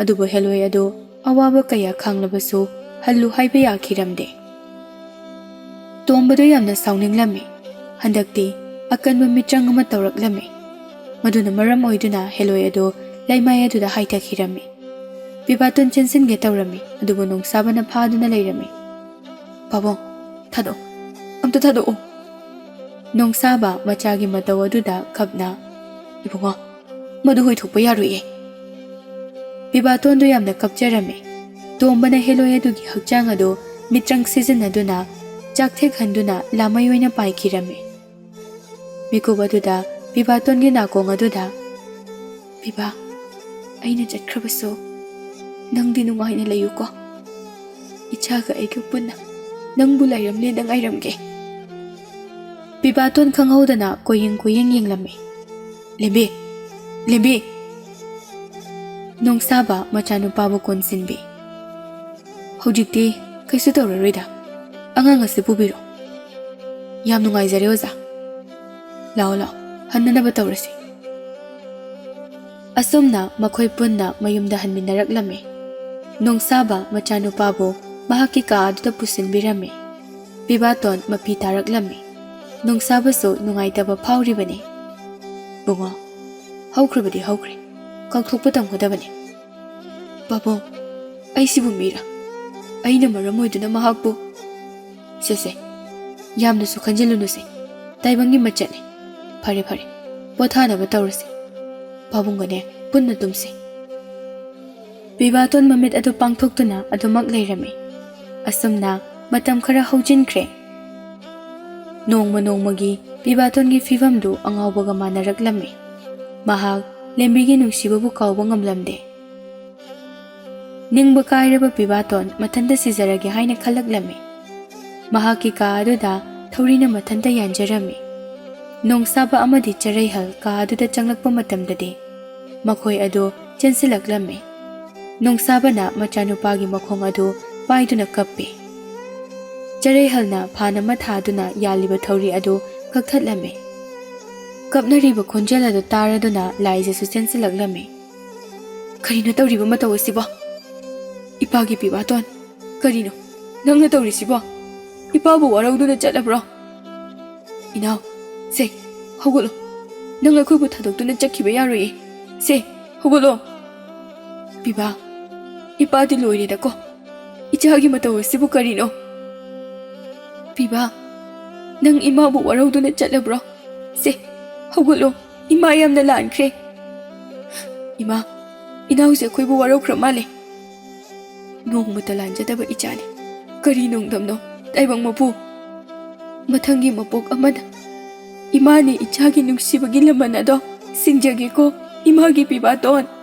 ꯑꯗꯨꯕꯨ ꯍꯦꯂꯣꯏ ꯑꯗꯨ ꯑꯋꯥꯕ ꯀꯌꯥ ꯈꯥꯡꯂꯕꯁꯨ ꯍꯜꯂꯨ ꯍꯥꯏꯕ ꯌꯥꯈꯤꯔꯝꯗꯦ꯫ ꯇꯣꯝꯕꯗꯨ ꯌꯥꯝꯅ ꯁꯥꯎꯅꯤꯡꯂꯝꯃꯤ꯫ ꯍꯟꯗꯛꯇꯤ ꯑꯀꯟꯕ ꯃꯤꯇ꯭ꯔꯪ ꯑꯃ ꯇꯧꯔꯛꯂꯝꯃꯤ꯫ ꯃꯗꯨꯅ ꯃꯔꯝ ꯑꯣꯏꯗꯨꯅ ꯍꯦꯂꯣꯏ ꯑꯗꯨ ꯂꯩꯃꯥꯏ ꯑꯗꯨꯗ ꯍꯥꯏꯊꯈꯤꯔꯝꯃꯤ꯫ ꯄꯤꯕꯥꯇꯣꯟ ꯆꯦꯟꯁꯤꯟꯒꯦ ꯇꯧꯔꯝꯃꯤ, ꯑꯗꯨꯕꯨ ꯅꯣꯡꯁꯥꯕꯅ ꯐꯥꯗꯨꯅ ꯂꯩꯔꯝꯃꯤ꯫ "ꯄꯥꯕꯨꯡ, ꯊꯥꯗꯣꯛꯑꯣ, ꯑꯝꯇ ꯊꯥꯗꯣꯛꯑꯣ꯫" ꯅꯣꯡꯁꯥꯕ ꯃꯆꯥꯒꯤ ꯃꯇꯧ ꯑꯗꯨꯗ ꯀꯞꯅ, "ꯏꯕꯨꯡꯉꯣ, ꯃꯗꯨ ꯍꯨꯏꯊꯣꯛꯄ ꯌꯥꯔꯣꯏꯌꯦ꯫" ꯄꯤꯕꯥꯇꯣꯟꯗꯨ ꯌꯥꯝꯅ ꯀꯞꯆꯔꯝꯃꯤ꯫ ꯇꯣꯝꯕꯅ ꯍꯦꯂꯣꯏ ꯑꯗꯨꯒꯤ ꯍꯛꯆꯥꯡ ꯑꯗꯨ ꯃꯤꯇ꯭ꯔꯪ ꯁꯤꯖꯤꯟꯅꯗꯨꯅ ꯆꯥꯛꯊꯦꯛꯍꯟꯗꯨꯅ ꯂꯥꯃꯩ ꯑꯣꯏꯅ ꯄꯥꯏꯈꯤꯔꯝꯃꯤ꯫ ꯃꯤꯀꯨꯞ ꯑꯗꯨꯗ ꯄꯤꯕꯥꯇꯣꯟꯒꯤ ꯅꯥꯀꯣꯡ ꯑꯗꯨꯗ, "ꯄꯤꯕꯥ, ꯑꯩꯅ ꯆꯠꯈ꯭ꯔꯕꯁꯨ ꯅꯪꯗꯤ ꯅꯨꯡꯉꯥꯏꯅ ꯂꯩꯌꯨꯀꯣ꯫ ꯏꯆꯥꯒ ꯑꯩꯒ ꯄꯨꯟꯅ ꯅꯪꯕꯨ ꯂꯥꯏꯔꯝꯂꯦꯟꯗ ꯉꯥꯏꯔꯝꯒꯦ꯫" ꯄꯤꯕꯥꯇꯣꯟ ꯈꯪꯍꯧꯗꯅ ꯀꯣꯏꯌꯦꯡ ꯀꯣꯏꯌꯦꯡ ꯌꯦꯡꯂꯝꯃꯤ꯫ "ꯂꯦꯝꯕꯤ! ꯂꯦꯝꯕꯤ!" ꯅꯣꯡꯁꯥꯕ ꯃꯆꯥꯅꯨꯄꯥꯕꯨ ꯀꯣꯟꯁꯤꯟꯕꯤ꯫ "ꯍꯧꯖꯤꯛꯇꯤ ꯀꯩꯁꯨ ꯇꯧꯔꯔꯣꯏꯗ꯫ ꯑꯉꯥꯡ ꯑꯁꯤ ꯄꯨꯕꯤꯔꯣ꯫" "ꯌꯥꯝ ꯅꯨꯡꯉꯥꯏꯖꯔꯦ ꯑꯣꯖꯥ꯫ ꯂꯥꯛꯑꯣ, ꯂꯥꯛꯑꯣ, ꯍꯟꯅꯅꯕ ꯇꯧꯔꯁꯤ꯫" ꯑꯁꯨꯝꯅ ꯃꯈꯣꯏ ꯄꯨꯟꯅ ꯃꯌꯨꯝꯗ ꯍꯟꯃꯤꯟꯅꯔꯛꯂꯝꯃꯤ꯫ ꯅꯣꯡꯁꯥꯕ ꯃꯆꯥꯅꯨꯄꯥꯕꯨ ꯃꯍꯥꯛꯀꯤ ꯀꯥ ꯑꯗꯨꯗ ꯄꯨꯁꯤꯟꯕꯤꯔꯝꯃꯤ꯫ ꯄꯤꯕꯥꯇꯣꯟ ꯃꯄꯤ ꯇꯥꯔꯛꯂꯝꯃꯤ꯫ ꯅꯣꯡꯁꯥꯕꯁꯨ ꯅꯨꯡꯉꯥꯏꯇꯕ ꯐꯥꯎꯔꯤꯕꯅꯤ꯫ "ꯕꯨꯡꯉꯣ, ꯍꯧꯈ꯭ꯔꯕꯗꯤ ꯍꯧꯈ꯭ꯔꯦ, ꯀꯥꯎꯊꯣꯛꯄ ꯇꯝꯒꯗꯕꯅꯤ꯫" "ꯄꯥꯕꯨꯡ, ꯑꯩꯁꯤꯕꯨ ꯃꯤꯔꯥ? ꯑꯩꯅ ꯃꯔꯝ ꯑꯣꯏꯗꯨꯅ ꯃꯍꯥꯛꯄꯨ..." "ꯁꯦ, ꯁꯦ, ꯌꯥꯝꯅꯁꯨ ꯈꯟꯖꯤꯜꯂꯨꯅꯨꯁꯦ, ꯇꯥꯏꯕꯪꯒꯤ ꯃꯆꯠꯅꯤ꯫ ꯐꯔꯦ, ꯐꯔꯦ, ꯄꯣꯊꯥꯅꯕ ꯇꯧꯔꯁꯤ꯫ ꯄꯥꯕꯨꯡꯒꯅꯦ ꯄꯨꯟꯅ ꯇꯨꯝꯁꯤ꯫ ꯄꯤꯕꯥꯇꯣꯟ ꯃꯃꯤꯠ ꯑꯗꯨ ꯄꯥꯡꯊꯣꯛꯇꯨꯅ ꯑꯗꯨꯃꯛ ꯂꯩꯔꯝꯃꯤ꯫ ꯑꯁꯨꯝꯅ ꯃꯇꯝ ꯈꯔ ꯍꯧꯖꯤꯟꯈ꯭ꯔꯦ꯫ ꯅꯣꯡꯃ ꯅꯣꯡꯃꯒꯤ ꯄꯤꯕꯥꯇꯣꯟꯒꯤ ꯐꯤꯕꯝꯗꯨ ꯑꯉꯥꯎꯕꯒ ꯃꯥꯟꯅꯔꯛꯂꯝꯃꯤ꯫ ꯃꯍꯥꯛ ꯂꯦꯝꯕꯤꯒꯤ ꯅꯨꯡꯁꯤꯕꯕꯨ ꯀꯥꯎꯕ ꯉꯝꯂꯝꯗꯦ꯫ ꯅꯤꯡꯕ ꯀꯥꯏꯔꯕ ꯄꯤꯕꯥꯇꯣꯟ ꯃꯊꯟꯇ ꯁꯤꯖꯔꯒꯦ ꯍꯥꯏꯅ ꯈꯜꯂꯛꯂꯝꯃꯤ꯫ ꯃꯍꯥꯛꯀꯤ ꯀꯥ ꯑꯗꯨꯗ ꯊꯧꯔꯤꯅ ꯃꯊꯟꯇ ꯌꯥꯟꯖꯔꯝꯃꯤ꯫ ꯅꯣꯡꯁꯥꯕ ꯑꯃꯗꯤ ꯆꯔꯩꯍꯜ ꯀꯥ ꯑꯗꯨꯗ ꯆꯪꯂꯛꯄ ꯃꯇꯝꯗꯗꯤ ꯃꯈꯣꯏ ꯑꯗꯨ ꯆꯦꯟꯁꯤꯜꯂꯛꯂꯝꯃꯤ꯫ ꯅꯣꯡꯁꯥꯕꯅ ꯃꯆꯥꯅꯨꯄꯥꯒꯤ ꯃꯈꯣꯡ ꯑꯗꯨ ꯄꯥꯏꯗꯨꯅ ꯀꯞꯄꯤ꯫ ꯆꯔꯩꯍꯜꯅ ꯐꯥꯟ ꯑꯃ ꯊꯥꯗꯨꯅ ꯌꯥꯜꯂꯤꯕ ꯊꯧꯔꯤ ꯑꯗꯨ ꯀꯛꯊꯠꯂꯝꯃꯤ꯫ ꯀꯞꯅꯔꯤꯕ ꯈꯣꯟꯖꯦꯜ ꯑꯗꯨ ꯇꯥꯔꯗꯨꯅ ꯂꯥꯏꯖꯁꯨ ꯆꯦꯟꯁꯤꯜꯂꯛꯂꯝꯃꯤ꯫ "ꯀꯔꯤꯅꯣ ꯇꯧꯔꯤꯕ ꯃꯇꯧ ꯑꯁꯤꯕꯣ? ꯏꯄꯥꯒꯤ ꯄꯤꯕꯥꯇꯣꯟ, ꯀꯔꯤꯅꯣ ꯅꯪꯅ ꯇꯧꯔꯤꯁꯤꯕꯣ? ꯏꯄꯥꯕꯨ ꯋꯥꯔꯧꯗꯨꯅ ꯆꯠꯂꯕ꯭ꯔꯣ? ꯏꯅꯥꯎ, ꯁꯦ, ꯍꯧꯒꯠꯂꯣ꯫ ꯅꯪ ꯑꯩꯈꯣꯏꯕꯨ ꯊꯥꯗꯣꯛꯇꯨꯅ ꯆꯠꯈꯤꯕ ꯌꯥꯔꯣꯏꯌꯦ꯫ ꯁꯦ, ꯍꯧꯒꯠꯂꯣ꯫ ꯄꯤꯕꯥ, ꯏꯄꯥꯗꯤ ꯂꯣꯏꯔꯦꯗꯀꯣ꯫ ꯏꯆꯥꯒꯤ ꯃꯇꯧ ꯑꯁꯤꯕꯨ ꯀꯔꯤꯅꯣ?" "ꯄꯤꯕꯥ, ꯅꯪ ꯏꯃꯥꯕꯨ ꯋꯥꯔꯧꯗꯨꯅ ꯆꯠꯂꯕ꯭ꯔꯣ? ꯁꯦ, ꯍꯧꯒꯠꯂꯣ꯫ ꯏꯃꯥ ꯌꯥꯝꯅ ꯂꯥꯟꯈ꯭ꯔꯦ꯫ ꯏꯃꯥ, ꯏꯅꯥꯎꯁꯦ ꯑꯩꯈꯣꯏꯕꯨ ꯋꯥꯔꯧꯈ꯭ꯔ ꯃꯥꯜꯂꯦ꯫ ꯅꯣꯡꯃꯇ ꯂꯥꯟꯖꯗꯕ ꯏꯆꯥꯅꯤ꯫ ꯀꯔꯤ ꯅꯣꯡꯗꯝꯅꯣ, ꯇꯥꯏꯕꯪ ꯃꯄꯨ? ꯃꯊꯪꯒꯤ ꯃꯄꯣꯛ ꯑꯃꯗ ꯏꯃꯥꯅ ꯏꯆꯥꯒꯤ ꯅꯨꯡꯁꯤꯕꯒꯤ ꯂꯃꯟ ꯑꯗꯣ ꯁꯤꯡꯖꯒꯦꯀꯣ, ꯏꯃꯥꯒꯤ ꯄꯤꯕꯥꯇꯣꯟ꯫"